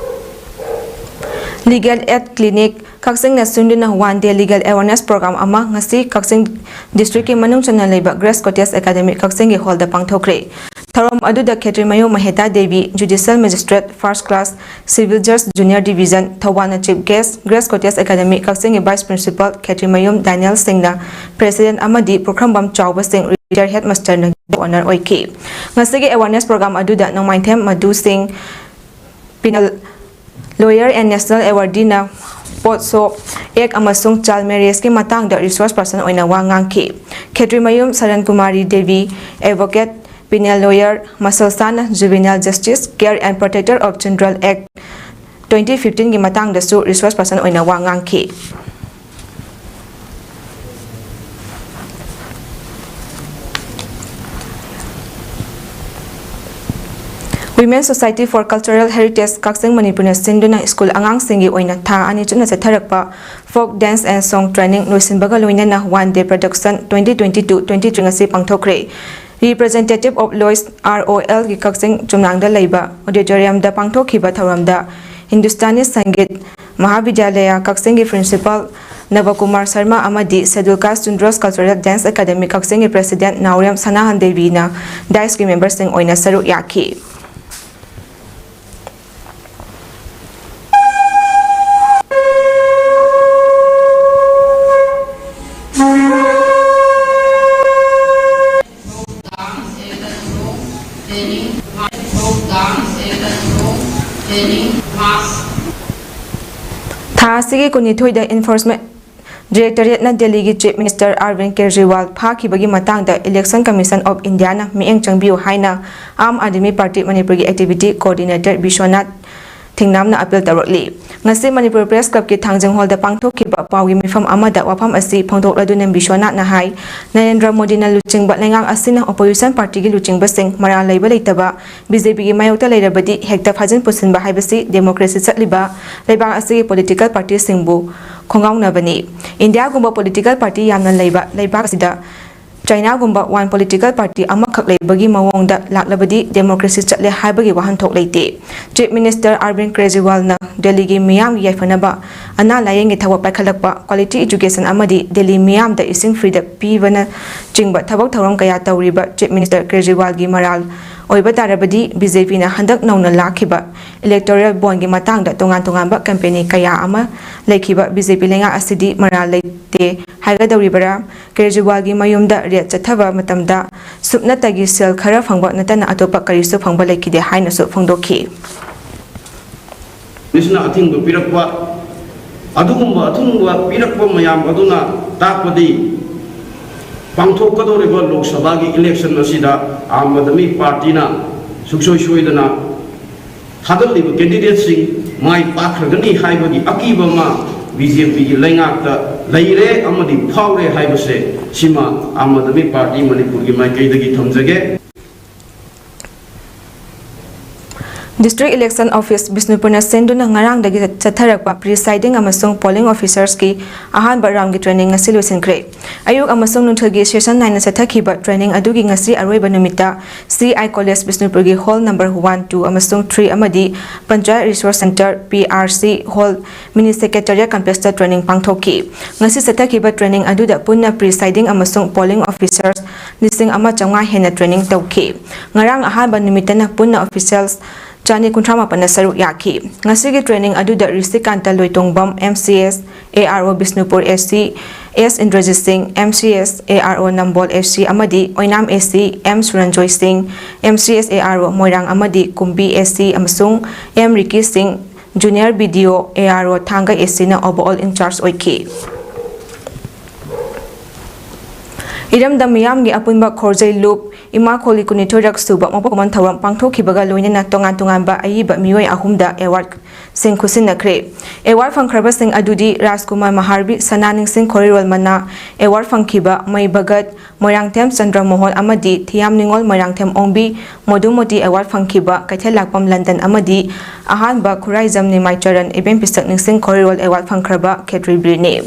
Legal Aid Clinic ꯀꯛꯆꯤꯡꯅ ꯁꯤꯟꯗꯨꯅ One Day Legal Awareness Program ꯑꯃ ꯉꯁꯤ ꯀꯛꯆꯤꯡ ꯗꯤꯁꯇ꯭ꯔꯤꯛꯀꯤ ꯃꯅꯨꯡ ꯆꯟꯅ ꯂꯩꯕ Grace Cottage Academy ꯀꯛꯆꯤꯡꯒꯤ ꯍꯣꯜꯗ ꯄꯥꯡꯊꯣꯛꯈ꯭ꯔꯦ꯫ ꯊꯧꯔꯝ ꯑꯗꯨꯗ Khetrimayum Maheta Devi, Judicial Magistrate First Class, Civil Judge Junior Division, ꯊꯧꯕꯥꯜꯅ Chief Guest, Grace Cottage Academy ꯀꯛꯆꯤꯡꯒꯤ Vice Principal ꯈꯦꯇ꯭ꯔꯤꯃꯌꯨꯝ ꯗꯥꯅꯤꯌꯦꯜ ꯁꯤꯡꯅ President ꯑꯃꯗꯤ ꯄꯨꯈ꯭ꯔꯝꯕꯝ ꯆꯥꯎꯕ ꯁꯤꯡ Retired Headmasterꯅ Honor ꯑꯣꯏꯈꯤ꯫ ꯉꯁꯤꯒꯤ Awareness Program ꯑꯗꯨꯗ ꯅꯣꯡꯃꯥꯏꯊꯦꯝ ꯃꯙꯨ ꯁꯤꯡ, Penal Lawyer and National Awardna POCSO Act ꯑꯃꯁꯨꯡ Child Marriageꯀꯤ ꯃꯇꯥꯡꯗ Resource Person ꯑꯣꯏꯅ ꯋꯥ ꯉꯥꯡꯈꯤ꯫ ꯈꯦꯇ꯭ꯔꯤꯃꯌꯨꯝ ꯁꯔꯟ Kumari Devi, Advocate, Penal Lawyer, ꯃꯁꯜꯁꯥꯅ Juvenile Justice, Care and Protector of Children Act twenty fifteenꯒꯤ ꯃꯇꯥꯡꯗꯁꯨ Resource Person ꯑꯣꯏꯅ ꯋꯥ ꯉꯥꯡꯈꯤ꯫ Women Society for Cultural Heritage ꯀꯛꯆꯤꯡ ꯃꯅꯤꯄꯨꯔꯅ ꯁꯤꯟꯗꯨꯅ ꯁ꯭ꯀꯨꯜ ꯑꯉꯥꯡꯁꯤꯡꯒꯤ ꯑꯣꯏꯅ ꯊꯥ ꯑꯅꯤ ꯆꯨꯞꯅ ꯆꯠꯊꯔꯛꯄ Folk Dance and Song Training ꯂꯣꯏꯁꯤꯟꯕꯒ ꯂꯣꯏꯅꯅ One Day Production twenty twenty-two twenty-three ꯉꯁꯤ ꯄꯥꯡꯊꯣꯛꯈ꯭ꯔꯦ꯫ Representative of Lois ROLꯒꯤ ꯀꯛꯆꯤꯡ ꯆꯨꯝꯅꯥꯡꯗ ꯂꯩꯕ Auditoriumꯗ ꯄꯥꯡꯊꯣꯛꯈꯤꯕ ꯊꯧꯔꯝꯗ Hindustani Sangeet Mahavidyalaya ꯀꯛꯆꯤꯡꯒꯤ Principal ꯅꯕꯀꯨꯃꯥꯔ ꯁꯔꯃ ꯑꯃꯗꯤ Scheduled Caste Tundros Cultural Dance Academy ꯀꯛꯆꯤꯡꯒꯤ President ꯅꯥꯎꯔꯦꯝ ꯁꯅꯥꯍꯟ ꯗꯦꯕꯤꯅ Daiskꯒꯤ memberꯁꯤꯡ ꯑꯣꯏꯅ ꯁꯔꯨꯛ ꯌꯥꯈꯤ꯫ ꯊꯥ ꯑꯁꯤꯒꯤ ꯀꯨꯟꯅꯤꯊꯣꯏꯗ Enforcement Directorateꯅ ꯗꯦꯜꯂꯤꯒꯤ Chief Minister Arvind Kejriwal ꯐꯥꯈꯤꯕꯒꯤ ꯃꯇꯥꯡꯗ Election Commission of Indiaꯅ ꯃꯤꯠꯌꯦꯡ ꯆꯪꯕꯤꯌꯨ ꯍꯥꯏꯅ ꯑꯥꯝ ꯑꯥꯗꯃꯤ ꯄꯥꯔꯇꯤ ꯃꯅꯤꯄꯨꯔꯒꯤ Activity Coordinator ꯕꯤꯁ꯭ꯋꯅꯥꯊ ꯊꯦꯡꯅꯝꯅ ꯑꯄꯤꯜ ꯇꯧꯔꯛꯂꯤ꯫ ꯉꯁꯤ ꯃꯅꯤꯄꯨꯔ ꯄ꯭ꯔꯦꯁ ꯀ꯭ꯂꯕꯀꯤ ꯊꯥꯡꯖꯤꯡ ꯍꯣꯜꯗ ꯄꯥꯡꯊꯣꯛꯈꯤꯕ ꯄꯥꯎꯒꯤ ꯃꯤꯐꯝ ꯑꯃꯗ ꯋꯥꯐꯝ ꯑꯁꯤ ꯐꯣꯡꯗꯣꯛꯂꯗꯨꯅ ꯕꯤꯁ꯭ꯋꯅꯥꯊꯅ ꯍꯥꯏ, ꯅꯔꯦꯟꯗ꯭ꯔ ꯃꯣꯗꯤꯅ ꯂꯨꯆꯤꯡꯕ ꯂꯩꯉꯥꯛ ꯑꯁꯤꯅ ꯑꯣꯄꯣꯖꯤꯁꯟ ꯄꯥꯔꯇꯤꯒꯤ ꯂꯨꯆꯤꯡꯕꯁꯤꯡ ꯃꯔꯥꯜ ꯂꯩꯕ ꯂꯩꯇꯕ ꯕꯤ ꯖꯦ ꯄꯤꯒꯤ ꯃꯥꯌꯣꯛꯇ ꯂꯩꯔꯕꯗꯤ ꯍꯦꯛꯇ ꯐꯥꯖꯤꯟ ꯄꯨꯁꯤꯟꯕ ꯍꯥꯏꯕꯁꯤ ꯗꯦꯃꯣꯀ꯭ꯔꯦꯁꯤ ꯆꯠꯂꯤꯕ ꯂꯩꯕꯥꯛ ꯑꯁꯤꯒꯤ ꯄꯣꯂꯤꯇꯤꯀꯦꯜ ꯄꯥꯔꯇꯤꯁꯤꯡꯕꯨ ꯈꯣꯡꯒꯥꯎꯅꯕꯅꯤ꯫ ꯏꯟꯗꯤꯌꯥꯒꯨꯝꯕ ꯄꯣꯂꯤꯇꯤꯀꯦꯜ ꯄꯥꯔꯇꯤ ꯌꯥꯝꯅ ꯂꯩꯕ ꯂꯩꯕꯥꯛ ꯑꯁꯤꯗ ꯆꯥꯏꯅꯥꯒꯨꯝꯕ ꯋꯥꯟ ꯄꯣꯂꯤꯇꯤꯀꯦꯜ ꯄꯥꯔꯇꯤ ꯑꯃꯈꯛ ꯂꯩꯕꯒꯤ ꯃꯑꯣꯡꯗ ꯂꯥꯛꯂꯕꯗꯤ ꯗꯦꯃꯣꯀ꯭ꯔꯦꯁꯤ ꯆꯠꯂꯦ ꯍꯥꯏꯕꯒꯤ ꯋꯥꯍꯟꯊꯣꯛ ꯂꯩꯇꯦ꯫ ꯆꯤꯐ ꯃꯤꯅꯤꯁꯇꯔ ꯑꯔꯕꯤꯟ ꯀ꯭ꯔꯦꯖꯤꯋꯥꯜꯅ ꯗꯦꯜꯂꯤꯒꯤ ꯃꯤꯌꯥꯝꯒꯤ ꯌꯥꯏꯐꯅꯕ ꯑꯅꯥ ꯂꯥꯌꯦꯡꯒꯤ ꯊꯕꯛ ꯄꯥꯏꯈꯠꯂꯛꯄ, ꯀ꯭ꯋꯥꯂꯤꯇꯤ ꯑꯦꯖꯨꯀꯦꯁꯟ ꯑꯃꯗꯤ ꯗꯦꯜꯂꯤ ꯃꯤꯌꯥꯝꯗ ꯏꯁꯤꯡ ꯐ꯭ꯔꯤꯗ ꯄꯤꯕꯅꯆꯤꯡꯕ ꯊꯕꯛ ꯊꯧꯔꯝ ꯀꯌꯥ ꯇꯧꯔꯤꯕ ꯆꯤꯐ ꯃꯤꯅꯤꯁꯇꯔ ꯀ꯭ꯔꯦꯖꯤꯋꯥꯜꯒꯤ ꯃꯔꯥꯜ ꯑꯣꯏꯕ ꯇꯥꯔꯕꯗꯤ ꯕꯤ ꯖꯦ ꯄꯤꯅ ꯍꯟꯗꯛ ꯅꯧꯅ ꯂꯥꯛꯈꯤꯕ ꯏꯂꯦꯛꯇꯣꯔꯦꯜ ꯕꯣꯟꯒꯤ ꯃꯇꯥꯡꯗ ꯇꯣꯉꯥꯟ ꯇꯣꯉꯥꯟꯕ ꯀꯦꯝꯄꯦꯟ ꯀꯌꯥ ꯑꯃ ꯂꯩꯈꯤꯕ ꯕꯤ ꯖꯦ ꯄꯤ ꯂꯩꯉꯥꯛ ꯑꯁꯤꯗꯤ ꯃꯔꯥꯜ ꯂꯩꯇꯦ ꯍꯥꯏꯒꯗꯧꯔꯤꯕꯔꯥ? ꯀ꯭ꯔꯦꯖꯤꯋꯥꯜꯒꯤ ꯃꯌꯨꯝꯗ ꯔꯦꯗ ꯆꯠꯊꯕ ꯃꯇꯝꯗ ꯁꯨꯞꯅꯇꯒꯤ ꯁꯦꯜ ꯈꯔ ꯐꯪꯕ ꯅꯠꯇꯅ ꯑꯇꯣꯞꯄ ꯀꯔꯤꯁꯨ ꯐꯪꯕ ꯂꯩꯈꯤꯗꯦ ꯍꯥꯏꯅꯁꯨ ꯐꯣꯡꯗꯣꯛꯈꯤ꯫ ꯃꯤꯁꯅ ꯑꯊꯤꯡꯕ ꯄꯤꯔꯛꯄ, ꯑꯗꯨꯒꯨꯝꯕ ꯑꯊꯤꯡꯕ ꯄꯤꯔꯛꯄ ꯃꯌꯥꯝ ꯑꯗꯨꯅ ꯇꯥꯛꯄꯗꯤ ꯄꯥꯡꯊꯣꯛꯀꯗꯧꯔꯤꯕ ꯂꯣꯛ ꯁꯚꯥꯒꯤ ꯏꯂꯦꯛꯁꯟ ꯑꯁꯤꯗ ꯑꯥꯝ ꯑꯥꯗꯃꯤ ꯄꯥꯔꯇꯤꯅ ꯁꯨꯡꯁꯣꯏ ꯁꯣꯏꯗꯅ ꯊꯥꯒꯠꯂꯤꯕ ꯀꯦꯟꯗꯤꯗꯦꯠꯁꯤꯡ ꯃꯥꯏ ꯄꯥꯛꯈ꯭ꯔꯒꯅꯤ ꯍꯥꯏꯕꯒꯤ ꯑꯀꯤꯕ ꯑꯃ ꯕꯤ ꯖꯦ ꯄꯤꯒꯤ ꯂꯩꯉꯥꯛꯇ ꯂꯩꯔꯦ ꯑꯃꯗꯤ ꯐꯥꯎꯔꯦ ꯍꯥꯏꯕꯁꯦ ꯁꯤꯃ ꯑꯥꯝ ꯑꯥꯗꯃꯤ ꯄꯥꯔꯇꯤ ꯃꯅꯤꯄꯨꯔꯒꯤ ꯃꯥꯏꯀꯩꯗꯒꯤ ꯊꯝꯖꯒꯦ꯫ District Election Office ꯕꯤꯁꯅꯨꯄꯨꯔꯅ ꯁꯤꯟꯗꯨꯅ ꯉꯔꯥꯡꯗꯒꯤ ꯆꯠꯊꯔꯛꯄ presiding ꯑꯃꯁꯨꯡ polling officers ꯀꯤ ꯑꯍꯥꯟꯕ round ꯒꯤ training ꯉꯁꯤ ꯂꯣꯏꯁꯤꯟꯈ꯭ꯔꯦ꯫ ꯑꯌꯨꯛ ꯑꯃꯁꯨꯡ ꯅꯨꯡꯊꯤꯜꯒꯤ session ꯅꯥꯏꯅ ꯆꯠꯊꯈꯤꯕ training ꯑꯗꯨꯒꯤ ꯉꯁꯤ ꯑꯔꯣꯏꯕ ꯅꯨꯃꯤꯠꯇ C I College ꯕꯤꯁꯅꯨꯄꯨꯔꯒꯤ hall number one, two ꯑꯃꯁꯨꯡ three ꯑꯃꯗꯤ Panchayat Resource Centre, P R C hall, mini secretariat complex ꯇ training ꯄꯥꯡꯊꯣꯛꯈꯤ꯫ ꯉꯁꯤ ꯆꯠꯊꯈꯤꯕ training ꯑꯗꯨꯗ ꯄꯨꯟꯅ presiding ꯑꯃꯁꯨꯡ polling officers ꯂꯤꯁꯤꯡ ꯑꯃ ꯆꯥꯝꯃꯉꯥ ꯍꯦꯟꯅ training ꯇꯧꯈꯤ꯫ ꯉꯔꯥꯡ ꯑꯍꯥꯟꯕ ꯅꯨꯃꯤꯠꯇꯅ ꯄꯨꯟꯅ officials ꯆꯅꯤ ꯀꯨꯟꯊ꯭ꯔꯥ ꯃꯥꯄꯟꯅ ꯁꯔꯨꯛ ꯌꯥꯈꯤ꯫ ꯉꯁꯤꯒꯤ training ꯑꯗꯨꯗ ꯔꯤꯁꯤꯀꯥꯟꯇ ꯂꯣꯏꯇꯣꯡꯕꯝ, M C S, A R O Bishnupur A C, S Indrajit ꯁꯤꯡ, M C S, A R O Nambol A C ꯑꯃꯗꯤ ꯑꯣꯏꯅꯥꯝ A C M ꯁꯨꯔꯟꯖꯣꯏ ꯁꯤꯡ, M C S A R O ꯃꯣꯏꯔꯥꯡ ꯑꯃꯗꯤ ꯀꯨꯝꯕꯤ A C ꯑꯃꯁꯨꯡ M ꯔꯤꯀꯤ ꯁꯤꯡ, Junior B D O, A R O ꯊꯥꯡꯒ A C ꯅ overall in charge ꯑꯣꯏꯈꯤ꯫ ꯏꯔꯝꯗꯝ ꯃꯤꯌꯥꯝꯒꯤ ꯑꯄꯨꯟꯕ ꯈꯣꯔꯖꯩ ꯂꯨꯞ ꯏꯃꯥ ꯈꯣꯜꯒꯤ ꯀꯨꯟꯅꯤꯊꯣꯏꯔꯛ ꯁꯨꯕ ꯃꯄꯣꯛ ꯀꯨꯝꯑꯣꯟ ꯊꯧꯔꯝ ꯄꯥꯡꯊꯣꯛꯈꯤꯕꯒ ꯂꯣꯏꯅꯅ ꯇꯣꯉꯥꯟ ꯇꯣꯉꯥꯟꯕ ꯑꯏꯕ ꯃꯤꯑꯣꯏ ꯑꯍꯨꯝꯗ ꯑꯦꯋꯥꯔꯗꯁꯤꯡ ꯈꯨꯠꯁꯤꯟꯅꯈ꯭ꯔꯦ꯫ ꯑꯦꯋꯥꯔꯗ ꯐꯪꯈ꯭ꯔꯕꯁꯤꯡ ꯑꯗꯨꯗꯤ ꯔꯥꯖꯀꯨꯃꯥꯔ ꯃꯍꯥꯔꯕꯤ ꯁꯅꯥ ꯅꯤꯡꯁꯤꯡ ꯈꯣꯔꯤꯔꯣꯜ ꯃꯅꯥ ꯑꯦꯋꯥꯔꯗ ꯐꯪꯈꯤꯕ ꯃꯩ ꯚꯒꯠ ꯃꯣꯏꯔꯥꯡꯊꯦꯝ ꯆꯟꯗ꯭ꯔ ꯃꯣꯍꯣꯟ ꯑꯃꯗꯤ ꯊꯤꯌꯥꯝ ꯅꯤꯉꯣꯜ ꯃꯣꯏꯔꯥꯡꯊꯦꯝ ꯑꯣꯡꯕꯤ ꯃꯣꯗꯨꯃꯇꯤ ꯑꯦꯋꯥꯔꯗ ꯐꯪꯈꯤꯕ ꯀꯩꯊꯦꯜ ꯂꯥꯛꯄꯝ ꯂꯟꯗꯟ ꯑꯃꯗꯤ ꯑꯍꯥꯟꯕ ꯈꯨꯔꯥꯏꯖꯝ ꯅꯤꯃꯥꯏ ꯆꯔꯟ ꯏꯕꯦꯝ ꯄꯤꯁꯛ ꯅꯤꯡꯁꯤꯡ ꯈꯣꯔꯤꯔꯣꯜ ꯑꯦꯋꯥꯔꯗ ꯐꯪꯈ꯭ꯔꯕ ꯈꯦꯇ꯭ꯔꯤ ꯕꯤꯔꯅꯤ꯫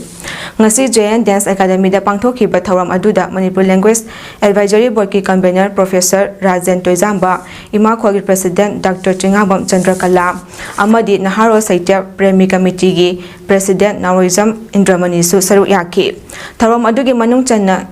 ꯉꯁꯤ ꯖꯦ ꯑꯦꯟ ꯗꯦꯟꯁ ꯑꯦꯀꯥꯗꯃꯤꯗ ꯄꯥꯡꯊꯣꯛꯈꯤꯕ ꯊꯧꯔꯝ ꯑꯗꯨꯗ ꯃꯅꯤꯄꯨꯔ ꯂꯦꯡꯒ꯭ꯋꯦꯖ ꯑꯦꯗꯚꯥꯏꯖꯔꯤ ꯕꯣꯔꯗꯀꯤ ꯀꯟꯚꯦꯅꯔ ꯄ꯭ꯔꯣꯐꯦꯁꯔ ꯔꯥꯖꯦꯟ ꯇꯣꯏꯖꯥꯝꯕ, ꯏꯃꯥ ꯈꯣꯜꯒꯤ ꯄ꯭ꯔꯦꯁꯤꯗꯦꯟꯠ ꯗꯥꯛꯇꯔ ꯆꯤꯡꯉꯥꯝꯕꯝ ꯆꯟꯗ꯭ꯔꯀꯂꯥ ꯑꯃꯗꯤ ꯅꯍꯥꯔꯣꯜ ꯁꯥꯍꯤꯇ꯭ꯌ ꯄ꯭ꯔꯦꯃꯤ ꯀꯃꯤꯇꯤꯒꯤ ꯄ꯭ꯔꯦꯁꯤꯗꯦꯟꯠ ꯅꯥꯎꯔꯣꯏꯖꯝ ꯏꯟꯗ꯭ꯔꯃꯅꯤꯁꯨ ꯁꯔꯨꯛ ꯌꯥꯈꯤ꯫ ꯊꯧꯔꯝ ꯑꯗꯨꯒꯤ ꯃꯅꯨꯡ ꯆꯟꯅ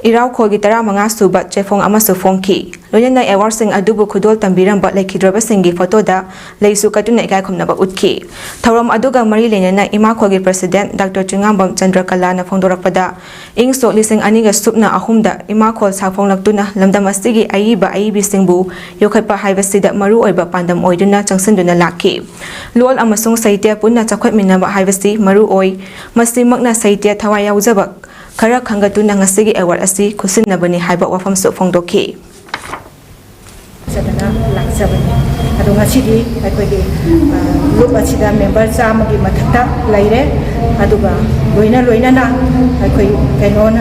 ꯏꯔꯥꯎꯈꯣꯜꯒꯤ ꯇꯔꯥꯃꯉꯥ ꯁꯨꯕ ꯆꯦꯐꯣꯡ ꯑꯃꯁꯨ ꯐꯣꯡꯈꯤ꯫ ꯂꯣꯏꯅꯅ ꯑꯦꯋꯥꯔꯗꯁꯤꯡ ꯑꯗꯨꯕꯨ ꯈꯨꯗꯣꯜ ꯇꯝꯕꯤꯔꯝꯕ ꯂꯩꯈꯤꯗ꯭ꯔꯕꯁꯤꯡꯒꯤ ꯐꯣꯇꯣꯗ ꯂꯩꯁꯨ ꯀꯠꯇꯨꯅ ꯏꯀꯥꯏ ꯈꯨꯝꯅꯕ ꯎꯠꯈꯤ꯫ ꯊꯧꯔꯝ ꯑꯗꯨꯒ ꯃꯔꯤ ꯂꯩꯅꯅ ꯏꯃꯥ ꯈꯣꯜꯒꯤ ꯄ꯭ꯔꯦꯁꯤꯗꯦꯟꯠ ꯗꯥꯛꯇꯔ ꯆꯤꯡꯉꯥꯝꯕꯝ ꯆꯟꯗ꯭ꯔꯀꯂꯥꯅ ꯐꯣꯡꯗꯣꯔꯛꯄꯗ, ꯏꯪ ꯁꯣꯛ ꯂꯤꯁꯤꯡ ꯑꯅꯤꯒ ꯁꯨꯞꯅ ꯑꯍꯨꯝꯗ ꯏꯃꯥ ꯈꯣꯜ ꯁꯥꯐꯣꯡꯂꯛꯇꯨꯅ ꯂꯝꯗꯝ ꯑꯁꯤꯒꯤ ꯑꯏꯕ ꯑꯏꯕꯤꯁꯤꯡꯕꯨ ꯌꯣꯛꯈꯠꯄ ꯍꯥꯏꯕꯁꯤꯗ ꯃꯔꯨ ꯑꯣꯏꯕ ꯄꯥꯟꯗꯝ ꯑꯣꯏꯗꯨꯅ ꯆꯪꯁꯤꯟꯗꯨꯅ ꯂꯥꯛꯈꯤ꯫ ꯂꯣꯜ ꯑꯃꯁꯨꯡ ꯁꯥꯍꯤꯇ꯭ꯌ ꯄꯨꯟꯅ ꯆꯥꯎꯈꯠꯃꯤꯟꯅꯕ ꯍꯥꯏꯕꯁꯤ ꯃꯔꯨ ꯑꯣꯏ꯫ ꯃꯁꯤꯃꯛꯅ ꯁꯥꯍꯤꯇ꯭ꯌ ꯊꯋꯥꯏ ꯌꯥꯎꯖꯕ ꯈꯔ ꯈꯟꯒꯠꯇꯨꯅ ꯉꯁꯤꯒꯤ ꯑꯦꯋꯥꯔꯗ ꯑꯁꯤ ꯈꯨꯠꯁꯤꯟꯅꯕꯅꯤ ꯍꯥꯏꯕ ꯋꯥꯐꯝꯁꯨ ꯐꯣꯡꯗꯣꯛꯈꯤ꯫ ꯐꯖꯅ ꯂꯥꯛꯆꯕꯅꯤ꯫ ꯑꯗꯣ ꯉꯁꯤꯗꯤ ꯑꯩꯈꯣꯏꯒꯤ, ꯑ, ꯂꯨꯞ ꯑꯁꯤꯗ ꯃꯦꯝꯕꯔ ꯆꯥꯝꯃꯒꯤ ꯃꯊꯛꯇ ꯂꯩꯔꯦ꯫ ꯑꯗꯨꯒ ꯂꯣꯏꯅ ꯂꯣꯏꯅꯅ ꯑꯩꯈꯣꯏ ꯀꯩꯅꯣꯅ,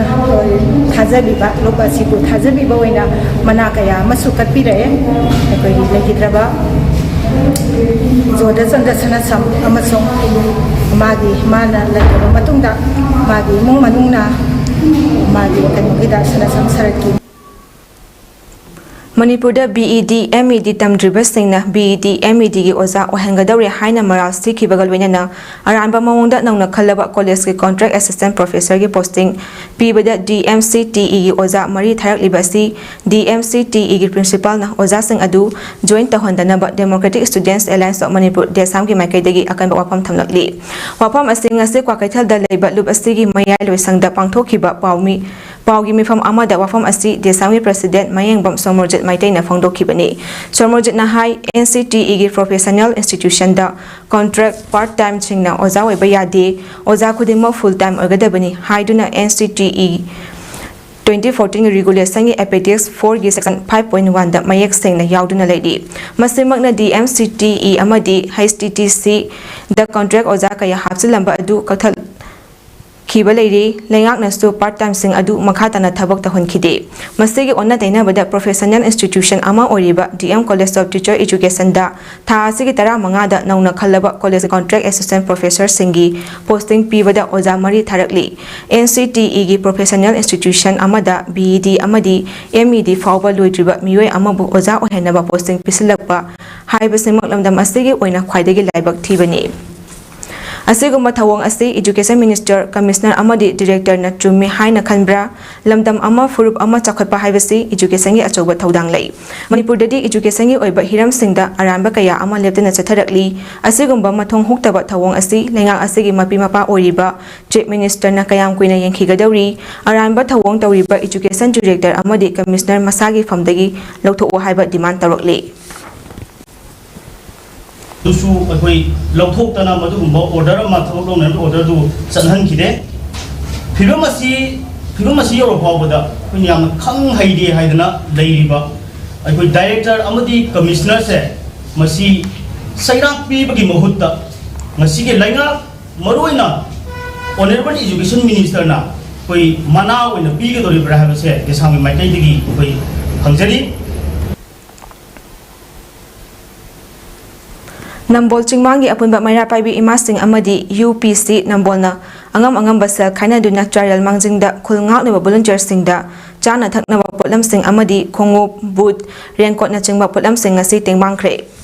ꯊꯥꯖꯕꯤꯕ, ꯂꯨꯞ ꯑꯁꯤꯕꯨ ꯊꯥꯖꯕꯤꯕ ꯑꯣꯏꯅ ꯃꯅꯥ ꯀꯌꯥ ꯑꯃꯁꯨ ꯀꯠꯄꯤꯔꯛꯑꯦ꯫ ꯑꯩꯈꯣꯏꯒꯤ ꯂꯩꯈꯤꯗ꯭ꯔꯕ ꯖꯣꯙꯆꯟꯗ꯭ꯔ ꯁꯅꯥꯁꯝ ꯑꯃꯁꯨꯡ ꯃꯥꯒꯤ, ꯃꯥꯅ ꯂꯩꯈ꯭ꯔꯕ ꯃꯇꯨꯡꯗ ꯃꯥꯒꯤ ꯏꯃꯨꯡ ꯃꯅꯨꯡꯅ ꯃꯥꯒꯤ ꯀꯩꯅꯣꯒꯤꯗ ꯁꯅꯥꯁꯝ ꯁꯔꯠꯀꯤ ꯃꯅꯤꯄꯨꯔꯗ B E D, M E D ꯇꯝꯗ꯭ꯔꯤꯕꯁꯤꯡꯅ B E D, M E D ꯒꯤ ꯑꯣꯖꯥ ꯑꯣꯏꯍꯟꯒꯗꯧꯔꯦ ꯍꯥꯏꯅ ꯃꯔꯥꯜ ꯁꯤꯈꯤꯕꯒ ꯂꯣꯏꯅꯅ ꯑꯔꯥꯟꯕ ꯃꯑꯣꯡꯗ ꯅꯧꯅ ꯈꯜꯂꯕ ꯀꯣꯂꯦꯖꯀꯤ contract assistant professor ꯒꯤ posting ꯄꯤꯕꯗ D M C T E ꯒꯤ ꯑꯣꯖꯥ ꯃꯔꯤ ꯊꯥꯔꯛꯂꯤꯕ ꯑꯁꯤ D M C T E ꯒꯤ principal ꯅ ꯑꯣꯖꯥꯁꯤꯡ ꯑꯗꯨ join ꯇꯧꯍꯟꯗꯅꯕ Democratic Students Alliance of Manipur, ꯗꯦꯁꯥꯝꯒꯤ ꯃꯥꯏꯀꯩꯗꯒꯤ ꯑꯀꯟꯕ ꯋꯥꯐꯝ ꯊꯝꯂꯛꯂꯤ꯫ ꯋꯥꯐꯝ ꯑꯁꯤ ꯉꯁꯤ ꯀ꯭ꯋꯥꯀꯩꯊꯦꯜꯗ ꯂꯩꯕ ꯂꯨꯞ ꯑꯁꯤꯒꯤ ꯃꯌꯥꯏ ꯂꯣꯏꯁꯪꯗ ꯄꯥꯡꯊꯣꯛꯈꯤꯕ ꯄꯥꯎꯃꯤ ꯄꯥꯎꯒꯤ ꯃꯤꯐꯝ ꯑꯃꯗ ꯋꯥꯐꯝ ꯑꯁꯤ ꯗꯦꯁꯥꯝꯒꯤ president ꯃꯌꯦꯡꯕꯝ ꯁꯣꯃꯣꯔꯖꯤꯠ ꯃꯩꯇꯩꯅ ꯐꯣꯡꯗꯣꯛꯈꯤꯕꯅꯤ꯫ ꯁꯣꯃꯣꯔꯖꯤꯠꯅ ꯍꯥꯏ, N C T E ꯒꯤ professional institution ꯗ contract part time ꯁꯤꯡꯅ ꯑꯣꯖꯥ ꯑꯣꯏꯕ ꯌꯥꯗꯦ, ꯑꯣꯖꯥ ꯈꯨꯗꯤꯡꯃꯛ full time ꯑꯣꯏꯒꯗꯕꯅꯤ ꯍꯥꯏꯗꯨꯅ N C T E twenty fourteen ꯒꯤ regulationꯒꯤ appendix four ꯒꯤ section five point one ꯗ ꯃꯌꯦꯛ ꯁꯦꯡꯅ ꯌꯥꯎꯗꯨꯅ ꯂꯩꯔꯤ꯫ ꯃꯁꯤꯃꯛꯅ D M C T E ꯑꯃꯗꯤ H T T C ꯗ contract ꯑꯣꯖꯥ ꯀꯌꯥ ꯍꯥꯞꯆꯤꯜꯂꯝꯕ ꯑꯗꯨ ꯀꯛꯊꯠꯈꯤꯕ ꯂꯩꯔꯤ꯫ ꯂꯩꯉꯥꯛꯅꯁꯨ part timeꯁꯤꯡ ꯑꯗꯨ ꯃꯈꯥ ꯇꯥꯅ ꯊꯕꯛ ꯇꯧꯍꯟꯈꯤꯗꯦ꯫ ꯃꯁꯤꯒꯤ ꯑꯣꯟꯅ ꯇꯩꯅꯕꯗ professional institution ꯑꯃ ꯑꯣꯏꯔꯤꯕ D M College of Teacher Educationꯗ ꯊꯥ ꯑꯁꯤꯒꯤ ꯇꯔꯥꯃꯉꯥꯗ ꯅꯧꯅ ꯈꯜꯂꯕ college contract assistant professorꯁꯤꯡꯒꯤ posting ꯄꯤꯕꯗ ꯑꯣꯖꯥ ꯃꯔꯤ ꯊꯥꯔꯛꯂꯤ꯫ N C T Eꯒꯤ professional institution ꯑꯃꯗ B E D ꯑꯃꯗꯤ M E D ꯐꯥꯎꯕ ꯂꯣꯏꯗ꯭ꯔꯤꯕ ꯃꯤꯑꯣꯏ ꯑꯃꯕꯨ ꯑꯣꯖꯥ ꯑꯣꯏꯍꯟꯅꯕ posting ꯄꯤꯁꯤꯜꯂꯛꯄ ꯍꯥꯏꯕꯁꯤꯃꯛ ꯂꯝꯗꯝ ꯑꯁꯤꯒꯤ ꯑꯣꯏꯅ ꯈ꯭ꯋꯥꯏꯗꯒꯤ ꯂꯥꯏꯕꯛ ꯊꯤꯕꯅꯤ꯫ ꯑꯁꯤꯒꯨꯝꯕ ꯊꯧꯑꯣꯡ ꯑꯁꯤ Education Minister, Commissioner ꯑꯃꯗꯤ Directorꯅ ꯆꯨꯝꯃꯤ ꯍꯥꯏꯅ ꯈꯟꯕ꯭ꯔꯥ? ꯂꯝꯗꯝ ꯑꯃ, ꯐꯨꯔꯨꯞ ꯑꯃ ꯆꯥꯎꯈꯠꯄ ꯍꯥꯏꯕꯁꯤ educationꯒꯤ ꯑꯆꯧꯕ ꯊꯧꯗꯥꯡ ꯂꯩ꯫ ꯃꯅꯤꯄꯨꯔꯗꯗꯤ educationꯒꯤ ꯑꯣꯏꯕ ꯍꯤꯔꯝꯁꯤꯡꯗ ꯑꯔꯥꯟꯕ ꯀꯌꯥ ꯑꯃ ꯂꯦꯞꯇꯅ ꯆꯠꯊꯔꯛꯂꯤ꯫ ꯑꯁꯤꯒꯨꯝꯕ ꯃꯊꯣꯡ ꯍꯨꯛꯇꯕ ꯊꯧꯑꯣꯡ ꯑꯁꯤ ꯂꯩꯉꯥꯛ ꯑꯁꯤꯒꯤ ꯃꯄꯤ ꯃꯄꯥ ꯑꯣꯏꯔꯤꯕ Chief Ministerꯅ ꯀꯌꯥꯝ ꯀꯨꯏꯅ ꯌꯦꯡꯈꯤꯒꯗꯧꯔꯤ? ꯑꯔꯥꯟꯕ ꯊꯧꯑꯣꯡ ꯇꯧꯔꯤꯕ Education Director ꯑꯃꯗꯤ Commissioner ꯃꯁꯥꯒꯤ ꯐꯝꯗꯒꯤ ꯂꯧꯊꯣꯛꯎ ꯍꯥꯏꯕ demand ꯇꯧꯔꯛꯂꯤ꯫ ꯑꯗꯨꯁꯨ ꯑꯩꯈꯣꯏ ꯂꯧꯊꯣꯛꯇꯅ ꯃꯗꯨꯒꯨꯝꯕ order ꯑꯃ, ꯊꯕꯛ ꯂꯧꯅꯔꯤꯕ orderꯗꯨ ꯆꯠꯍꯟꯈꯤꯗꯦ꯫ ꯐꯤꯕꯝ ꯑꯁꯤ, ꯐꯤꯕꯝ ꯑꯁꯤ ꯌꯧꯔ ꯐꯥꯎꯕꯗ ꯑꯩꯈꯣꯏꯅ ꯌꯥꯝꯅ ꯈꯪ ꯍꯩꯔꯦ ꯍꯥꯏꯗꯅ ꯂꯩꯔꯤꯕ ꯑꯩꯈꯣꯏ Director ꯑꯃꯗꯤ Commissionerꯁꯦ ꯃꯁꯤ ꯆꯩꯔꯥꯛ ꯄꯤꯕꯒꯤ ꯃꯍꯨꯠꯇ ꯉꯁꯤꯒꯤ ꯂꯩꯉꯥꯛ, ꯃꯔꯨꯑꯣꯏꯅ Honourable Education Ministerꯅ ꯑꯩꯈꯣꯏ ꯃꯅꯥ ꯑꯣꯏꯅ ꯄꯤꯒꯗꯧꯔꯤꯕ꯭ꯔꯥ ꯍꯥꯏꯕꯁꯦ ꯀꯦꯁꯥꯡꯒꯤ ꯃꯥꯏꯀꯩꯗꯒꯤ ꯑꯩꯈꯣꯏ ꯍꯪꯖꯔꯤ꯫ ꯅꯝꯕꯣꯜ ꯆꯤꯡꯃꯥꯡꯒꯤ ꯑꯄꯨꯟꯕ ꯃꯩꯔꯥ ꯄꯥꯏꯕꯤ ꯏꯃꯥꯁꯤꯡ ꯑꯃꯗꯤ U P C ꯅꯝꯕꯣꯜꯅ ꯑꯉꯝ ꯑꯉꯝꯕ ꯁꯦꯜ ꯈꯥꯏꯅꯗꯨꯅ ꯆꯥꯏꯔꯦꯜ ꯃꯥꯡꯖꯤꯡꯗ ꯈꯨꯜ ꯉꯥꯛꯂꯤꯕ volunteerꯁꯤꯡꯗ ꯆꯥꯅ ꯊꯛꯅꯕ ꯄꯣꯠꯂꯝꯁꯤꯡ ꯑꯃꯗꯤ ꯈꯣꯡꯎꯞ, boot, raincoatꯅꯆꯤꯡꯕ ꯄꯣꯠꯂꯝꯁꯤꯡ ꯉꯁꯤ ꯇꯦꯡꯕꯥꯡꯈ꯭ꯔꯦ꯫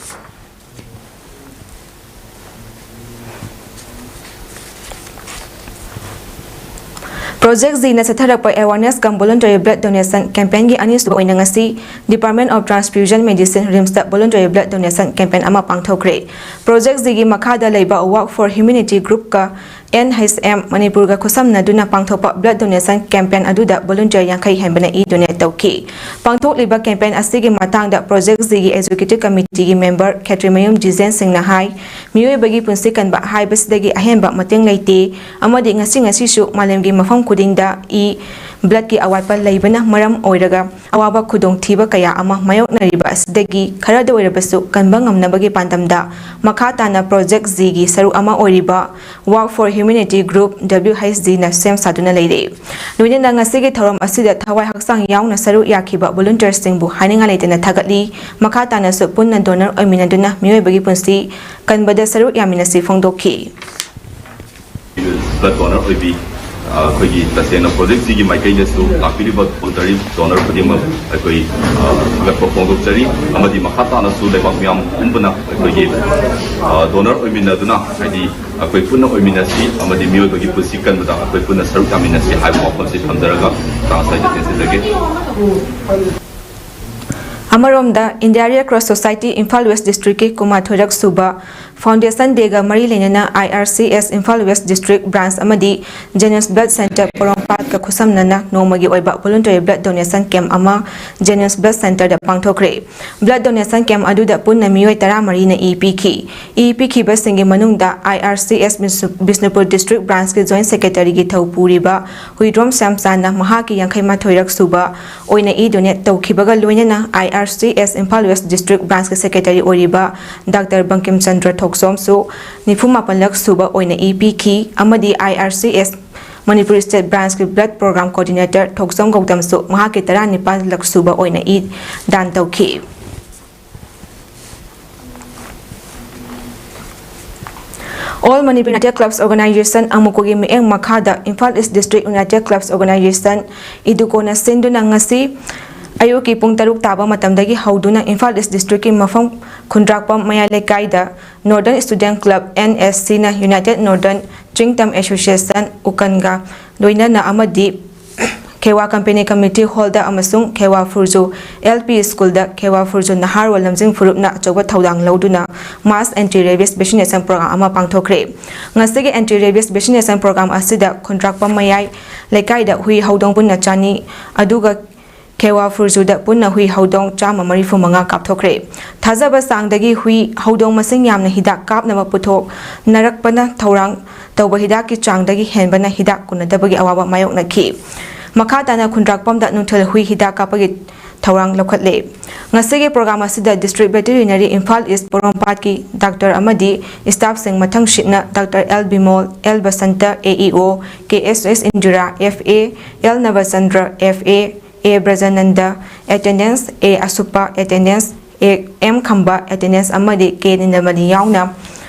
Project Zꯅ ꯆꯠꯊꯔꯛꯄ awareness cum voluntary blood donation campaignꯒꯤ ꯑꯅꯤꯁꯨꯕ ꯑꯣꯏꯅ ꯉꯁꯤ Department of Transfusion Medicine, RIMSꯇ voluntary blood donation campaign ꯑꯃ ꯄꯥꯡꯊꯣꯛꯈ꯭ꯔꯦ꯫ Project Zꯒꯤ ꯃꯈꯥꯗ ꯂꯩꯕ Work for Humanity groupꯀ N H M ꯃꯅꯤꯄꯨꯔꯒ ꯈꯨꯠꯁꯝꯅꯗꯨꯅ ꯄꯥꯡꯊꯣꯛꯄ blood donation campaign ꯑꯗꯨꯗ volunteer ꯌꯥꯡꯈꯩ ꯍꯦꯟꯕꯅ e-donate ꯇꯧꯈꯤ꯫ ꯄꯥꯡꯊꯣꯛꯂꯤꯕ campaign ꯑꯁꯤꯒꯤ ꯃꯇꯥꯡꯗ Project Zꯒꯤ Executive Committeeꯒꯤ member ꯈꯦꯇ꯭ꯔꯤꯃꯌꯨꯝ ꯖꯤꯖꯦꯟ ꯁꯤꯡꯅ ꯍꯥꯏ, ꯃꯤꯑꯣꯏꯕꯒꯤ ꯄꯨꯟꯁꯤ ꯀꯟꯕ ꯍꯥꯏꯕꯁꯤꯗꯒꯤ ꯑꯍꯦꯟꯕ ꯃꯇꯦꯡ ꯂꯩꯇꯦ ꯑꯃꯗꯤ ꯉꯁꯤ ꯉꯁꯤꯁꯨ ꯃꯥꯂꯦꯝꯒꯤ ꯃꯐꯝ ꯈꯨꯗꯤꯡꯗ e bloodꯀꯤ ꯑꯋꯥꯠꯄ ꯂꯩꯕꯅ ꯃꯔꯝ ꯑꯣꯏꯔꯒ ꯑꯋꯥꯕ ꯈꯨꯗꯣꯡꯊꯤꯕ ꯀꯌꯥ ꯑꯃ ꯃꯥꯌꯣꯛꯅꯔꯤꯕ ꯑꯁꯤꯗꯒꯤ ꯈꯔꯗ ꯑꯣꯏꯔꯕꯁꯨ ꯀꯟꯕ ꯉꯝꯅꯕꯒꯤ ꯄꯥꯟꯗꯝꯗ ꯃꯈꯥ ꯇꯥꯅ Project Gꯒꯤ ꯁꯔꯨꯛ ꯑꯃ ꯑꯣꯏꯔꯤꯕ Work for Humanity Group, W H G ꯅ ꯁꯦꯝ ꯁꯥꯗꯨꯅ ꯂꯩꯔꯤ꯫ ꯂꯣꯏꯅꯅ ꯉꯁꯤꯒꯤ ꯊꯧꯔꯝ ꯑꯁꯤꯗ ꯊꯋꯥꯏ ꯍꯛꯆꯥꯡ ꯌꯥꯎꯅ ꯁꯔꯨꯛ ꯌꯥꯈꯤꯕ volunteersꯁꯤꯡꯕꯨ ꯍꯥꯏꯅꯤꯡꯉꯥꯏ ꯂꯩꯇꯅ ꯊꯥꯒꯠꯂꯤ꯫ ꯃꯈꯥ ꯇꯥꯅꯁꯨ ꯄꯨꯟꯅ donor ꯑꯣꯏꯃꯤꯟꯅꯗꯨꯅ ꯃꯤꯑꯣꯏꯕꯒꯤ ꯄꯨꯟꯁꯤ ꯀꯟꯕꯗ ꯁꯔꯨꯛ ꯌꯥꯃꯤꯟꯅꯁꯤ ꯐꯣꯡꯗꯣꯛꯈꯤ꯫ Blood donor ꯑꯣꯏꯕꯤ, ꯑ, ꯑꯩꯈꯣꯏꯒꯤ ꯇꯁꯦꯡꯅ Project Gꯒꯤ ꯃꯥꯏꯀꯩꯗꯁꯨ ꯂꯥꯛꯄꯤꯔꯤꯕ voluntary donor ꯈꯨꯗꯤꯡꯃꯛ ꯑꯩꯈꯣꯏ, ꯑ, ꯊꯥꯒꯠꯄ ꯐꯣꯡꯗꯣꯛꯆꯔꯤ꯫ ꯑꯃꯗꯤ ꯃꯈꯥ ꯇꯥꯅꯁꯨ ꯂꯩꯕꯥꯛ ꯃꯤꯌꯥꯝ ꯄꯨꯝꯕꯅ ꯑꯩꯈꯣꯏꯒꯤ, ꯑ, donor ꯑꯣꯏꯃꯤꯟꯅꯗꯨꯅ, ꯍꯥꯏꯗꯤ ꯑꯩꯈꯣꯏ ꯄꯨꯟꯅ ꯑꯣꯏꯃꯤꯟꯅꯁꯤ ꯑꯃꯗꯤ ꯃꯤꯑꯣꯏꯕꯒꯤ ꯄꯨꯟꯁꯤ ꯀꯟꯕꯗ ꯑꯩꯈꯣꯏ ꯄꯨꯟꯅ ꯁꯔꯨꯛ ꯌꯥꯃꯤꯟꯅꯁꯤ ꯍꯥꯏꯕ ꯋꯥꯐꯝꯁꯤ ꯊꯝꯖꯔꯒ ꯃꯇꯥꯡ ꯑꯁꯤꯗ ꯇꯦꯟꯁꯤꯟꯖꯒꯦ꯫ ꯑꯃꯔꯣꯝꯗ, India Red Cross Society Imphal West Districtꯀꯤ ꯀꯨꯟꯃꯥꯊꯣꯏꯔꯛ ꯁꯨꯕ Foundation Dayꯒ ꯃꯔꯤ ꯂꯩꯅꯅ I R C S Imphal West District Branch ꯑꯃꯗꯤ Geneos Blood Centre ꯄꯣꯔꯣꯝꯄꯥꯠꯀ ꯈꯨꯠꯁꯝꯅꯅ ꯅꯣꯡꯃꯒꯤ ꯑꯣꯏꯕ voluntary blood donation camp ꯑꯃ Geneos Blood Centreꯗ ꯄꯥꯡꯊꯣꯛꯈ꯭ꯔꯦ꯫ Blood donation camp ꯑꯗꯨꯗ ꯄꯨꯟꯅ ꯃꯤꯑꯣꯏ ꯇꯔꯥꯃꯔꯤꯅ ꯏ ꯄꯤꯈꯤ꯫ ꯏ ꯄꯤꯈꯤꯕꯁꯤꯡꯒꯤ ꯃꯅꯨꯡꯗ I R C S Bishnu-, Bishnupur District Branchꯀꯤ Joint Secretaryꯒꯤ ꯊꯧ ꯄꯨꯔꯤꯕ ꯍꯨꯏꯗ꯭ꯔꯣꯝ ꯁ꯭ꯌꯥꯝꯆꯥꯟꯅ ꯃꯍꯥꯛꯀꯤ ꯌꯥꯡꯈꯩ ꯃꯥꯊꯣꯏꯔꯛ ꯁꯨꯕ ꯑꯣꯏꯅ ꯏ donate ꯇꯧꯈꯤꯕꯒ ꯂꯣꯏꯅꯅ I R C S Imphal West District Branchꯀꯤ Secretary ꯑꯣꯏꯔꯤꯕ Doctor ꯕꯪꯀꯤꯝ ꯆꯟꯗ꯭ꯔ ꯊꯣꯛꯆꯣꯝꯁꯨ ꯅꯤꯐꯨ ꯃꯥꯄꯜꯂꯛ ꯁꯨꯕ ꯑꯣꯏꯅ ꯏ ꯄꯤꯈꯤ ꯑꯃꯗꯤ I R C S Manipur State Branchꯀꯤ Blood Program Coordinator ꯊꯣꯛꯆꯣꯝ ꯒꯧꯇꯝꯁꯨ ꯃꯍꯥꯛꯀꯤ ꯇꯔꯥꯅꯤꯄꯥꯜꯂꯛ ꯁꯨꯕ ꯑꯣꯏꯅ ꯏ ꯗꯥꯟ ꯇꯧꯈꯤ꯫ All Manipur United Clubs Organisation, ꯑꯃꯨꯀꯣꯒꯤ ꯃꯤꯠꯌꯦꯡ ꯃꯈꯥꯗ Imphal East District United Clubs Organisation, ꯏꯗꯨꯀꯣꯅ ꯁꯤꯟꯗꯨꯅ ꯉꯁꯤ ꯑꯌꯨꯛꯀꯤ ꯄꯨꯡ ꯇꯔꯨꯛ ꯇꯥꯕ ꯃꯇꯝꯗꯒꯤ ꯍꯧꯗꯨꯅ ꯏꯝꯐꯥꯜ East Districtꯀꯤ ꯃꯐꯝ ꯈꯨꯟꯗ꯭ꯔꯥꯛꯄꯝ ꯃꯌꯥꯏ ꯂꯩꯀꯥꯏꯗ Northern Student Club, N S Cꯅ United Northern ꯆꯤꯡꯇꯝ Association, ꯎꯀꯟꯒ ꯂꯣꯏꯅꯅ ꯑꯃꯗꯤ ꯈꯦꯋꯥ Company Committee Hallꯗ ꯑꯃꯁꯨꯡ ꯈꯦꯋꯥ ꯐꯨꯔꯖꯨ L P Schoolꯗ ꯈꯦꯋꯥ ꯐꯨꯔꯖꯨ ꯅꯍꯥꯔꯣꯜ ꯂꯝꯖꯤꯡ ꯐꯨꯔꯨꯞꯅ ꯑꯆꯧꯕ ꯊꯧꯗꯥꯡ ꯂꯧꯗꯨꯅ Mass Anti Rabies Vaccination Program ꯑꯃ ꯄꯥꯡꯊꯣꯛꯈ꯭ꯔꯦ꯫ ꯉꯁꯤꯒꯤ Anti Rabies Vaccination Program ꯑꯁꯤꯗ ꯈꯨꯟꯗ꯭ꯔꯥꯛꯄꯝ ꯃꯌꯥꯏ ꯂꯩꯀꯥꯏꯗ ꯍꯨꯏ ꯍꯧꯗꯣꯡ ꯄꯨꯟꯅ ꯆꯅꯤ, ꯑꯗꯨꯒ ꯈꯦꯋꯥ ꯐꯨꯔꯖꯨꯗ ꯄꯨꯟꯅ ꯍꯨꯏ ꯍꯧꯗꯣꯡ ꯆꯥꯝꯃ ꯃꯔꯤꯐꯨ ꯃꯉꯥ ꯀꯥꯞꯊꯣꯛꯈ꯭ꯔꯦ꯫ ꯊꯥꯖꯕ ꯆꯥꯡꯗꯒꯤ ꯍꯨꯏ ꯍꯧꯗꯣꯡ ꯃꯁꯤꯡ ꯌꯥꯝꯅ ꯍꯤꯗꯥꯛ ꯀꯥꯞꯅꯕ ꯄꯨꯊꯣꯛꯅꯔꯛꯄꯅ ꯊꯧꯔꯥꯡ ꯇꯧꯕ ꯍꯤꯗꯥꯛꯀꯤ ꯆꯥꯡꯗꯒꯤ ꯍꯦꯟꯕꯅ ꯍꯤꯗꯥꯛ ꯀꯣꯟꯅꯗꯕꯒꯤ ꯑꯋꯥꯕ ꯃꯥꯌꯣꯛꯅꯈꯤ꯫ ꯃꯈꯥ ꯇꯥꯅ ꯈꯨꯟꯗ꯭ꯔꯥꯛꯄꯝꯗ ꯅꯨꯡꯊꯤꯜ ꯍꯨꯏ ꯍꯤꯗꯥꯛ ꯀꯥꯞꯄꯒꯤ ꯊꯧꯔꯥꯡ ꯂꯧꯈꯠꯂꯦ꯫ ꯉꯁꯤꯒꯤ program ꯑꯁꯤꯗ District Veterinary Imphal East ꯄꯣꯔꯣꯝꯄꯥꯠꯀꯤ doctor ꯑꯃꯗꯤ staffꯁꯤꯡ ꯃꯊꯪ ꯁꯤꯠꯅ Doctor L Bimol, L Basanta, A E O, K S S Indira, F A, L Nabachandra, F A, A ꯕ꯭ꯔꯖꯥꯅꯟꯗ, attendance, A ꯑꯁꯨꯞꯄ, attendance, A M Khamba, attendance ꯑꯃꯗꯤ K ꯅꯤꯟꯗꯃꯅꯤ ꯌꯥꯎꯅ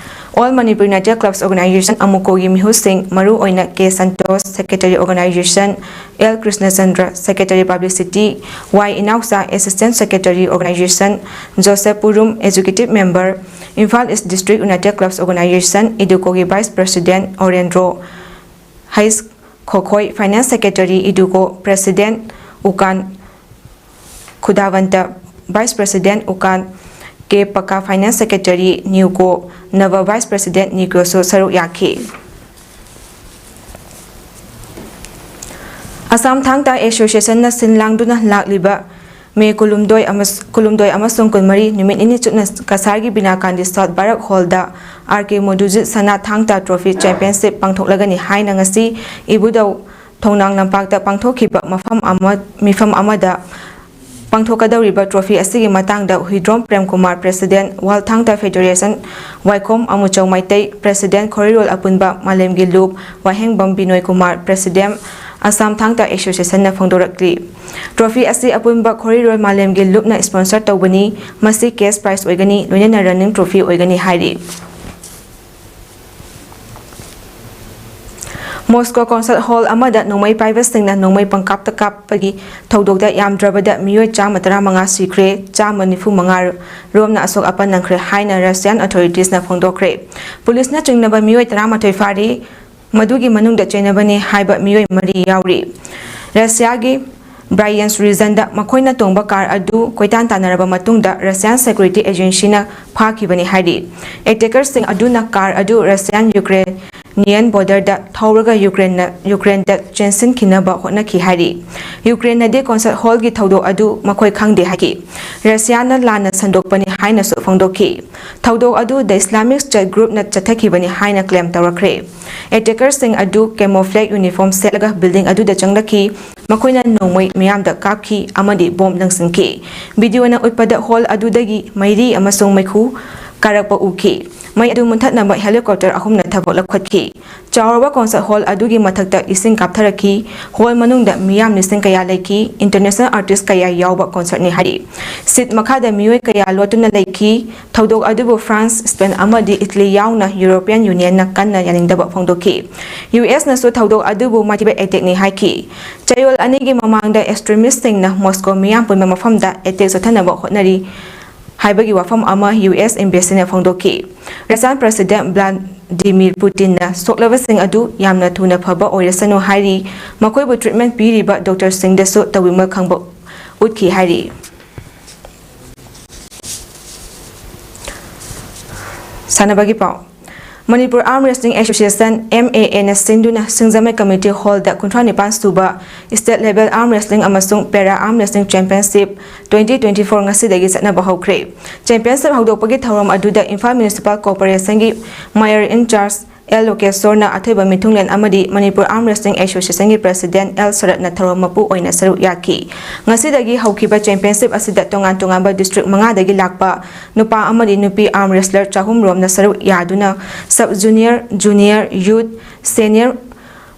All Manipur United Clubs Organization ꯑꯃꯨꯀꯣꯒꯤ ꯃꯤꯍꯨꯠꯁꯤꯡ, ꯃꯔꯨꯑꯣꯏꯅ K Santosh, Secretary Organization, L Krishnachandra, Secretary Publicity, Y Inaocha, Assistant Secretary Organization, Joseph Purum, Executive Member, Imphal East District United Clubs Organization, ꯏꯗꯨꯀꯣꯒꯤ Vice President Orendro, H Khokhoi, Finance Secretary Iduko, President Ukan ꯈꯨꯗꯥꯕꯟꯇ, Vice President Ukan, K Paka, Finance Secretary Niuko, Naba Vice President ꯅꯤꯎꯀꯣꯁꯨ ꯁꯔꯨꯛ ꯌꯥꯈꯤ꯫ ꯑꯁꯥꯝ ꯊꯥꯡ ꯇꯥ Associationꯅ ꯁꯤꯟ ꯂꯥꯡꯗꯨꯅ ꯂꯥꯛꯂꯤꯕ ꯃꯦ ꯀꯨꯟꯍꯨꯝꯗꯣꯏ ꯑꯃꯁ-, ꯀꯨꯟꯍꯨꯝꯗꯣꯏ ꯑꯃꯁꯨꯡ ꯀꯨꯟꯃꯔꯤ ꯅꯨꯃꯤꯠ ꯅꯤꯅꯤ ꯆꯨꯞꯅ ꯀꯁꯥꯔꯒꯤ ꯕꯤꯅꯥ Gandhi South Barak Hallꯗ R K ꯃꯣꯗꯨꯖꯤꯠ ꯁꯅꯥ ꯊꯥꯡ ꯇꯥ Trophy Championship ꯄꯥꯡꯊꯣꯛꯂꯒꯅꯤ ꯍꯥꯏꯅ ꯉꯁꯤ ꯏꯕꯨꯙꯧ ꯊꯣꯡꯅꯥꯡ ꯂꯝꯄꯥꯛꯇ ꯄꯥꯡꯊꯣꯛꯈꯤꯕ ꯃꯐꯝ ꯑꯃ, ꯃꯤꯐꯝ ꯑꯃꯗ ꯄꯥꯡꯊꯣꯛꯀꯗꯧꯔꯤꯕ trophy ꯑꯁꯤꯒꯤ ꯃꯇꯥꯡꯗ ꯍꯨꯏꯗ꯭ꯔꯣꯝ ꯄ꯭ꯔꯦꯝꯀꯨꯃꯥꯔ, President, World ꯊꯥꯡ ꯇꯥ Federation, ꯋꯥꯏꯈꯣꯝ ꯑꯃꯨꯆꯧ ꯃꯩꯇꯩ, President, ꯈꯣꯔꯤꯔꯣꯜ ꯑꯄꯨꯟꯕ, ꯃꯥꯂꯦꯝꯒꯤ ꯂꯨꯞ, ꯋꯥꯍꯦꯡꯕꯝ ꯕꯤꯅꯣꯏ ꯀꯨꯃꯥꯔ, President, ꯑꯁꯥꯝ ꯊꯥꯡ ꯇꯥ Associationꯅ ꯐꯣꯡꯗꯣꯔꯛꯂꯤ꯫ Trophy ꯑꯁꯤ ꯑꯄꯨꯟꯕ ꯈꯣꯔꯤꯔꯣꯜ ꯃꯥꯂꯦꯝꯒꯤ ꯂꯨꯞꯅ sponsor ꯇꯧꯕꯅꯤ꯫ ꯃꯁꯤ cash prize ꯑꯣꯏꯒꯅꯤ, ꯂꯣꯏꯅꯅ running trophy ꯑꯣꯏꯒꯅꯤ ꯍꯥꯏꯔꯤ꯫ ꯃꯣꯁꯀꯣ concert hall ꯑꯃꯗ ꯅꯣꯡꯃꯩ ꯄꯥꯏꯕꯁꯤꯡꯅ ꯅꯣꯡꯃꯩ ꯄꯪꯀꯥꯞꯇ ꯀꯥꯞꯄꯒꯤ ꯊꯧꯗꯣꯛꯇ ꯌꯥꯝꯗ꯭ꯔꯕꯗ ꯃꯤꯑꯣꯏ ꯆꯥꯝꯃ ꯇꯔꯥꯃꯉꯥ ꯁꯤꯈ꯭ꯔꯦ, ꯆꯥꯝꯃ ꯅꯤꯐꯨ ꯃꯉꯥ ꯔꯣꯝꯅ ꯑꯁꯣꯛ ꯑꯄꯟ ꯅꯪꯈ꯭ꯔꯦ ꯍꯥꯏꯅ Russian authoritiesꯅ ꯐꯣꯡꯗꯣꯛꯈ꯭ꯔꯦ꯫ ꯄꯨꯂꯤꯁꯅ ꯆꯤꯡꯅꯕ ꯃꯤꯑꯣꯏ ꯇꯔꯥꯃꯥꯊꯣꯏ ꯐꯥꯔꯤ, ꯃꯗꯨꯒꯤ ꯃꯅꯨꯡꯗ ꯆꯩꯅꯕꯅꯤ ꯍꯥꯏꯕ ꯃꯤꯑꯣꯏ ꯃꯔꯤ ꯌꯥꯎꯔꯤ꯫ ꯔꯁꯤꯌꯥꯒꯤ Bryansk regionꯗ ꯃꯈꯣꯏꯅ ꯇꯣꯡꯕ car ꯑꯗꯨ ꯀꯣꯏꯇꯥꯟ ꯇꯥꯟꯅꯔꯕ ꯃꯇꯨꯡꯗ Russian security agencyꯅ ꯐꯥꯈꯤꯕꯅꯤ ꯍꯥꯏꯔꯤ꯫ Attackerꯁꯤꯡ ꯑꯗꯨꯅ car ꯑꯗꯨ Russian Ukrainian borderꯗ ꯊꯧꯔꯒ Ukraineꯅ, Ukraineꯗ ꯆꯦꯟꯁꯤꯟꯈꯤꯅꯕ ꯍꯣꯠꯅꯈꯤ ꯍꯥꯏꯔꯤ꯫ Ukraineꯅꯗꯤ concert hallꯒꯤ ꯊꯧꯗꯣꯛ ꯑꯗꯨ ꯃꯈꯣꯏ ꯈꯪꯗꯦ ꯍꯥꯏꯈꯤ꯫ Russiaꯅ ꯂꯥꯟꯅ ꯁꯟꯗꯣꯛꯄꯅꯤ ꯍꯥꯏꯅꯁꯨ ꯐꯣꯡꯗꯣꯛꯈꯤ꯫ ꯊꯧꯗꯣꯛ ꯑꯗꯨ The Islamic State groupꯅ ꯆꯠꯊꯈꯤꯕꯅꯤ ꯍꯥꯏꯅ claim ꯇꯧꯔꯛꯈ꯭ꯔꯦ꯫ Attackerꯁꯤꯡ ꯑꯗꯨ camouflage uniform ꯁꯦꯠꯂꯒ building ꯑꯗꯨꯗ ꯆꯪꯂꯛꯈꯤ꯫ ꯃꯈꯣꯏꯅ ꯅꯣꯡꯃꯩ ꯃꯤꯌꯥꯝꯗ ꯀꯥꯞꯈꯤ ꯑꯃꯗꯤ ꯕꯣꯝ ꯂꯪꯁꯤꯟꯈꯤ꯫ ꯚꯤꯗꯤꯑꯣꯅ ꯎꯠꯄꯗ ꯍꯣꯜ ꯑꯗꯨꯗꯒꯤ ꯃꯩꯔꯤ ꯑꯃꯁꯨꯡ ꯃꯩꯈꯨ ꯀꯥꯔꯛꯄ ꯎꯈꯤ꯫ ꯃꯩ ꯑꯗꯨ ꯃꯨꯟꯊꯠꯅꯕ ꯍꯦꯂꯤꯀꯣꯞꯇꯔ ꯑꯍꯨꯝꯅ ꯊꯕꯛ ꯂꯧꯈꯠꯈꯤ꯫ ꯆꯥꯎꯔꯕ ꯀꯣꯟꯁꯔꯠ ꯍꯣꯜ ꯑꯗꯨꯒꯤ ꯃꯊꯛꯇ ꯏꯁꯤꯡ ꯀꯥꯞꯊꯔꯛꯈꯤ꯫ ꯍꯣꯜ ꯃꯅꯨꯡꯗ ꯃꯤꯌꯥꯝ ꯂꯤꯁꯤꯡ ꯀꯌꯥ ꯂꯩꯈꯤ꯫ ꯏꯟꯇꯔꯅꯦꯁꯅꯦꯜ ꯑꯥꯔꯇꯤꯁ ꯀꯌꯥ ꯌꯥꯎꯕ ꯀꯣꯟꯁꯔꯠꯅꯤ ꯍꯥꯏꯔꯤ꯫ ꯁꯤꯠ ꯃꯈꯥꯗ ꯃꯤꯑꯣꯏ ꯀꯌꯥ ꯂꯣꯠꯇꯨꯅ ꯂꯩꯈꯤ꯫ ꯊꯧꯗꯣꯛ ꯑꯗꯨꯕꯨ ꯐ꯭ꯔꯥꯟꯁ, ꯁ꯭ꯄꯦꯟ ꯑꯃꯗꯤ ꯏꯇꯂꯤ ꯌꯥꯎꯅ ꯌꯨꯔꯣꯄꯤꯌꯟ ꯌꯨꯅꯤꯌꯟꯅ ꯀꯟꯅ ꯌꯥꯅꯤꯡꯗꯕ ꯐꯣꯡꯗꯣꯛꯈꯤ꯫ ꯌꯨ ꯑꯦꯁꯅꯁꯨ ꯊꯧꯗꯣꯛ ꯑꯗꯨꯕꯨ ꯃꯥꯏꯊꯤꯕ ꯑꯦꯇꯦꯛꯅꯤ ꯍꯥꯏꯈꯤ꯫ ꯆꯌꯣꯜ ꯑꯅꯤꯒꯤ ꯃꯃꯥꯡꯗ ꯑꯦꯛꯁꯇ꯭ꯔꯤꯃꯤꯁꯁꯤꯡꯅ ꯃꯣꯁꯀꯣ ꯃꯤꯌꯥꯝ ꯄꯨꯟꯕ ꯃꯐꯝꯗ ꯑꯦꯇꯦꯛ ꯆꯠꯊꯅꯕ ꯍꯣꯠꯅꯔꯤ ꯍꯥꯏꯕꯒꯤ ꯋꯥꯐꯝ ꯑꯃ ꯌꯨ ꯑꯦꯁ ꯑꯦꯝꯕꯦꯁꯤꯅ ꯐꯣꯡꯗꯣꯛꯈꯤ꯫ ꯔꯁꯤꯌꯥꯟ ꯄ꯭ꯔꯦꯁꯤꯗꯦꯟꯠ ꯚ꯭ꯂꯥꯗꯤꯃꯤꯔ ꯄꯨꯇꯤꯟꯅ ꯁꯣꯛꯂꯕꯁꯤꯡ ꯑꯗꯨ ꯌꯥꯝꯅ ꯊꯨꯅ ꯐꯕ ꯑꯣꯏꯔꯁꯅꯨ ꯍꯥꯏꯔꯤ꯫ ꯃꯈꯣꯏꯕꯨ ꯇ꯭ꯔꯤꯠꯃꯦꯟꯠ ꯄꯤꯔꯤꯕ ꯗꯣꯛꯇꯔꯁꯤꯡꯗꯁꯨ ꯇꯧꯕꯤꯃꯜ ꯈꯪꯕ ꯎꯠꯈꯤ ꯍꯥꯏꯔꯤ꯫ ꯁꯥꯟꯅꯕꯒꯤ ꯄꯥꯎ꯫ Manipur arm wrestling association, M A ꯑꯦꯅ ꯁꯤꯟꯗꯨꯅ ꯁꯤꯡꯖꯃꯩ ꯀꯝꯃ꯭ꯌꯨꯅꯤꯇꯤ ꯍꯣꯜꯗ ꯀꯨꯟꯊ꯭ꯔꯥ ꯅꯤꯄꯥꯟ ꯁꯨꯕ ꯁ꯭ꯇꯦꯠ ꯂꯦꯚꯦꯜ ꯑꯥꯔꯝ ꯔꯦꯁꯂꯤꯡ ꯑꯃꯁꯨꯡ para arm wrestling championship twenty twenty four ꯉꯁꯤꯗꯒꯤ ꯆꯠꯅꯕ ꯍꯧꯈ꯭ꯔꯦ꯫ ꯆꯦꯝꯄꯤꯌꯟꯁꯤꯞ ꯍꯧꯗꯣꯛꯄꯒꯤ ꯊꯧꯔꯝ ꯑꯗꯨꯗ ꯏꯝꯐꯥꯜ ꯃ꯭ꯌꯨꯅꯤꯁꯤꯄꯥꯜ ꯀꯣꯔꯄꯣꯔꯦꯁꯟꯒꯤ ꯃꯦꯌꯔ ꯏꯟ ꯆꯥꯔꯖ ꯑꯦꯜ ꯂꯣꯀꯦꯁꯣꯔꯅ ꯑꯊꯣꯏꯕ ꯃꯤꯊꯨꯡꯂꯦꯟ ꯑꯃꯗꯤ ꯃꯅꯤꯄꯨꯔ ꯑꯥꯔꯝ ꯔꯦꯁꯂꯤꯡ ꯑꯦꯁꯣꯁꯤꯌꯦꯁꯟꯒꯤ ꯄ꯭ꯔꯦꯁꯤꯗꯦꯟꯠ ꯑꯦꯜ ꯁꯔꯠꯅ ꯊꯧꯔꯝ ꯃꯄꯨ ꯑꯣꯏꯅ ꯁꯔꯨꯛ ꯌꯥꯈꯤ꯫ ꯉꯁꯤꯗꯒꯤ ꯍꯧꯈꯤꯕ ꯆꯦꯝꯄꯤꯌꯟꯁꯤꯞ ꯑꯁꯤꯗ ꯇꯣꯉꯥꯟ ꯇꯣꯉꯥꯟꯕ ꯗꯤꯁꯇ꯭ꯔꯤꯛ ꯃꯉꯥꯗꯒꯤ ꯂꯥꯛꯄ ꯅꯨꯄꯥ ꯑꯃꯗꯤ ꯅꯨꯄꯤ ꯑꯥꯔꯝ ꯔꯦꯁꯂꯔ ꯆꯍꯨꯝ ꯔꯣꯝꯅ ꯁꯔꯨꯛ ꯌꯥꯗꯨꯅ sub junior, junior, youth, senior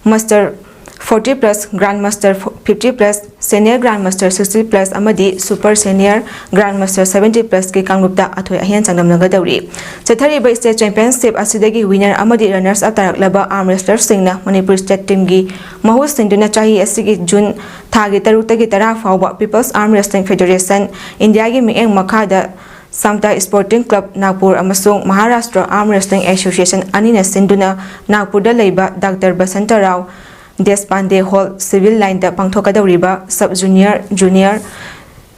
master forty plus, grand master fifty plus, senior grand master sixty plus ꯑꯃꯗꯤ super senior grand master seventy ꯄ꯭ꯂꯁꯀꯤ ꯀꯥꯡꯂꯨꯞꯇ ꯑꯊꯣꯏ ꯑꯍꯦꯟ ꯆꯥꯡꯗꯝꯅꯒꯗꯧꯔꯤ꯫ ꯆꯠꯊꯔꯤꯕ ꯁ꯭ꯇꯦꯠ ꯆꯦꯝꯄꯤꯌꯟꯁꯤꯞ ꯑꯁꯤꯗꯒꯤ ꯋꯤꯅꯔ ꯑꯃꯗꯤ ꯔꯟꯅꯔꯁ ꯑꯞ ꯇꯥꯔꯛꯂꯕ ꯑꯥꯔꯝ ꯔꯦꯁꯂꯔꯁꯤꯡꯅ ꯃꯅꯤꯄꯨꯔ ꯁ꯭ꯇꯦꯠ ꯇꯤꯝꯒꯤ ꯃꯍꯨꯠ ꯁꯤꯟꯗꯨꯅ ꯆꯍꯤ ꯑꯁꯤꯒꯤ ꯖꯨꯟ ꯊꯥꯒꯤ ꯇꯔꯨꯛꯇꯒꯤ ꯇꯔꯥ ꯐꯥꯎꯕ ꯄꯤꯄꯜꯁ ꯑꯥꯔꯝ ꯔꯦꯁꯂꯤꯡ ꯐꯦꯗꯦꯔꯦꯁꯟ, ꯏꯟꯗꯤꯌꯥꯒꯤ ꯃꯤꯠꯌꯦꯡ ꯃꯈꯥꯗ ꯁꯥꯝꯇꯥ ꯁ꯭ꯄꯣꯔꯇꯤꯡ ꯀ꯭ꯂꯕ ꯅꯥꯒꯄꯨꯔ ꯑꯃꯁꯨꯡ ꯃꯍꯥꯔꯥꯁꯇ꯭ꯔ ꯑꯥꯔꯝ ꯔꯦꯁꯂꯤꯡ ꯑꯦꯁꯣꯁꯤꯌꯦꯁꯟ ꯑꯅꯤꯅ ꯁꯤꯟꯗꯨꯅ ꯅꯥꯒꯄꯨꯔꯗ ꯂꯩꯕ doctor Basantrao Deshpande hall civil ꯂꯥꯏꯟꯗ ꯄꯥꯡꯊꯣꯛꯀꯗꯧꯔꯤꯕ sub junior, junior,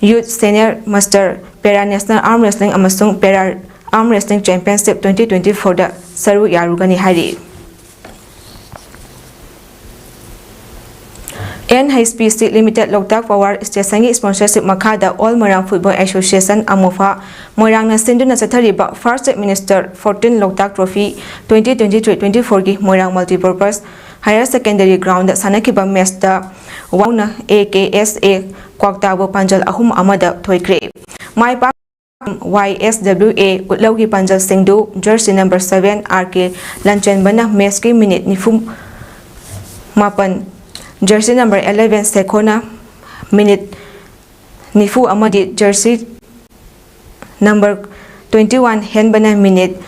youth, senior master, para national arm wrestling ꯑꯃꯁꯨꯡ para arm wrestling championship twenty twenty ꯐꯣꯔꯗ ꯁꯔꯨꯛ ꯌꯥꯔꯨꯒꯅꯤ ꯍꯥꯏꯔꯤ꯫ N H P C limited Loktak power ꯁ꯭ꯇꯦꯁꯟꯒꯤ ꯁ꯭ꯄꯣꯟꯁꯔꯁꯤꯞ ꯃꯈꯥꯗ ꯑꯣꯜ ꯃꯣꯏꯔꯥꯡ ꯐꯨꯠꯕꯣꯜ ꯑꯦꯁꯣꯁꯤꯌꯦꯁꯟ, ꯑꯃꯣꯐꯥ, ꯃꯣꯏꯔꯥꯡꯅ ꯁꯤꯟꯗꯨꯅ ꯆꯠꯊꯔꯤꯕ first chief minister fourteen Loktak trophy twenty twenty three twenty ꯐꯣꯔꯒꯤ Moirang multipurpose Higher Secondary Ground ꯗ ꯁꯥꯟꯅꯈꯤꯕ ꯃꯦꯆꯇ ꯋꯥꯎꯅ A K S A ꯀ꯭ꯋꯥꯛꯇꯥꯕꯨ ꯄꯥꯟꯖꯜ ꯑꯍꯨꯝ ꯑꯃꯗ ꯊꯣꯏꯈ꯭ꯔꯦ꯫ ꯃꯥꯏ ꯄꯥꯛ Y S W A ꯎꯠꯂꯧꯒꯤ ꯄꯥꯟꯖꯜꯁꯤꯡꯗꯨ jersey number seven R K ꯂꯟꯆꯦꯟꯕꯅ ꯃꯦꯆꯀꯤ ꯃꯤꯅꯤꯠ ꯅꯤꯐꯨ ꯃꯥꯄꯟ, ꯖꯔꯁꯤ ꯅꯝꯕꯔ eleven ꯁꯦꯈꯣꯅ ꯃꯤꯅꯤꯠ ꯅꯤꯐꯨ ꯑꯃꯗꯤ ꯖꯔꯁꯤ ꯅꯝꯕꯔ twenty one ꯍꯦꯟꯕꯅ ꯃꯤꯅꯤꯠ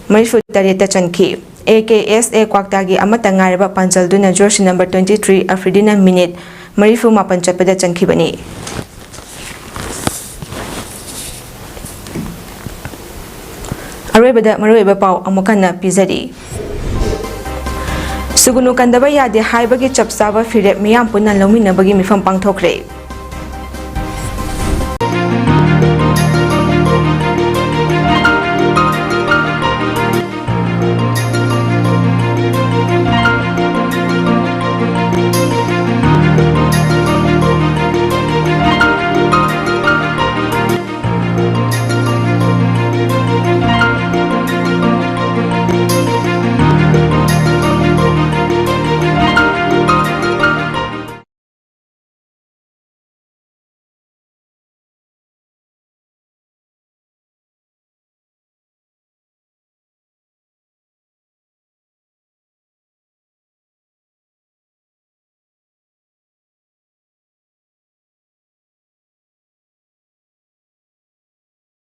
ꯃꯔꯤꯐꯨ ꯇꯔꯦꯠꯇ ꯆꯟꯈꯤ꯫ A K S A ꯀ꯭ꯋꯥꯛꯇꯥꯒꯤ ꯑꯃꯠꯇ ꯉꯥꯏꯔꯕ ꯄꯥꯟꯖꯜꯗꯨꯅ ꯖꯔꯁꯤ ꯅꯝꯕꯔ twenty three ꯑꯐ꯭ꯔꯤꯗꯤꯅ ꯃꯤꯅꯤꯠ ꯃꯔꯤꯐꯨ ꯃꯥꯄꯟ ꯆꯠꯄꯗ ꯆꯟꯈꯤꯕꯅꯤ꯫ ꯑꯔꯣꯏꯕꯗ ꯃꯔꯨꯑꯣꯏꯕ ꯄꯥꯎ ꯑꯃꯨꯛ ꯍꯟꯅ ꯄꯤꯖꯔꯤ꯫ ꯁꯨꯒꯨꯅꯨ ꯀꯟꯗꯕ ꯌꯥꯗꯦ ꯍꯥꯏꯕꯒꯤ ꯆꯞ ꯆꯥꯕ ꯐꯤꯔꯦꯞ ꯃꯤꯌꯥꯝ ꯄꯨꯟꯅ ꯂꯧꯃꯤꯟꯅꯕꯒꯤ ꯃꯤꯐꯝ ꯄꯥꯡꯊꯣꯛꯈ꯭ꯔꯦ꯫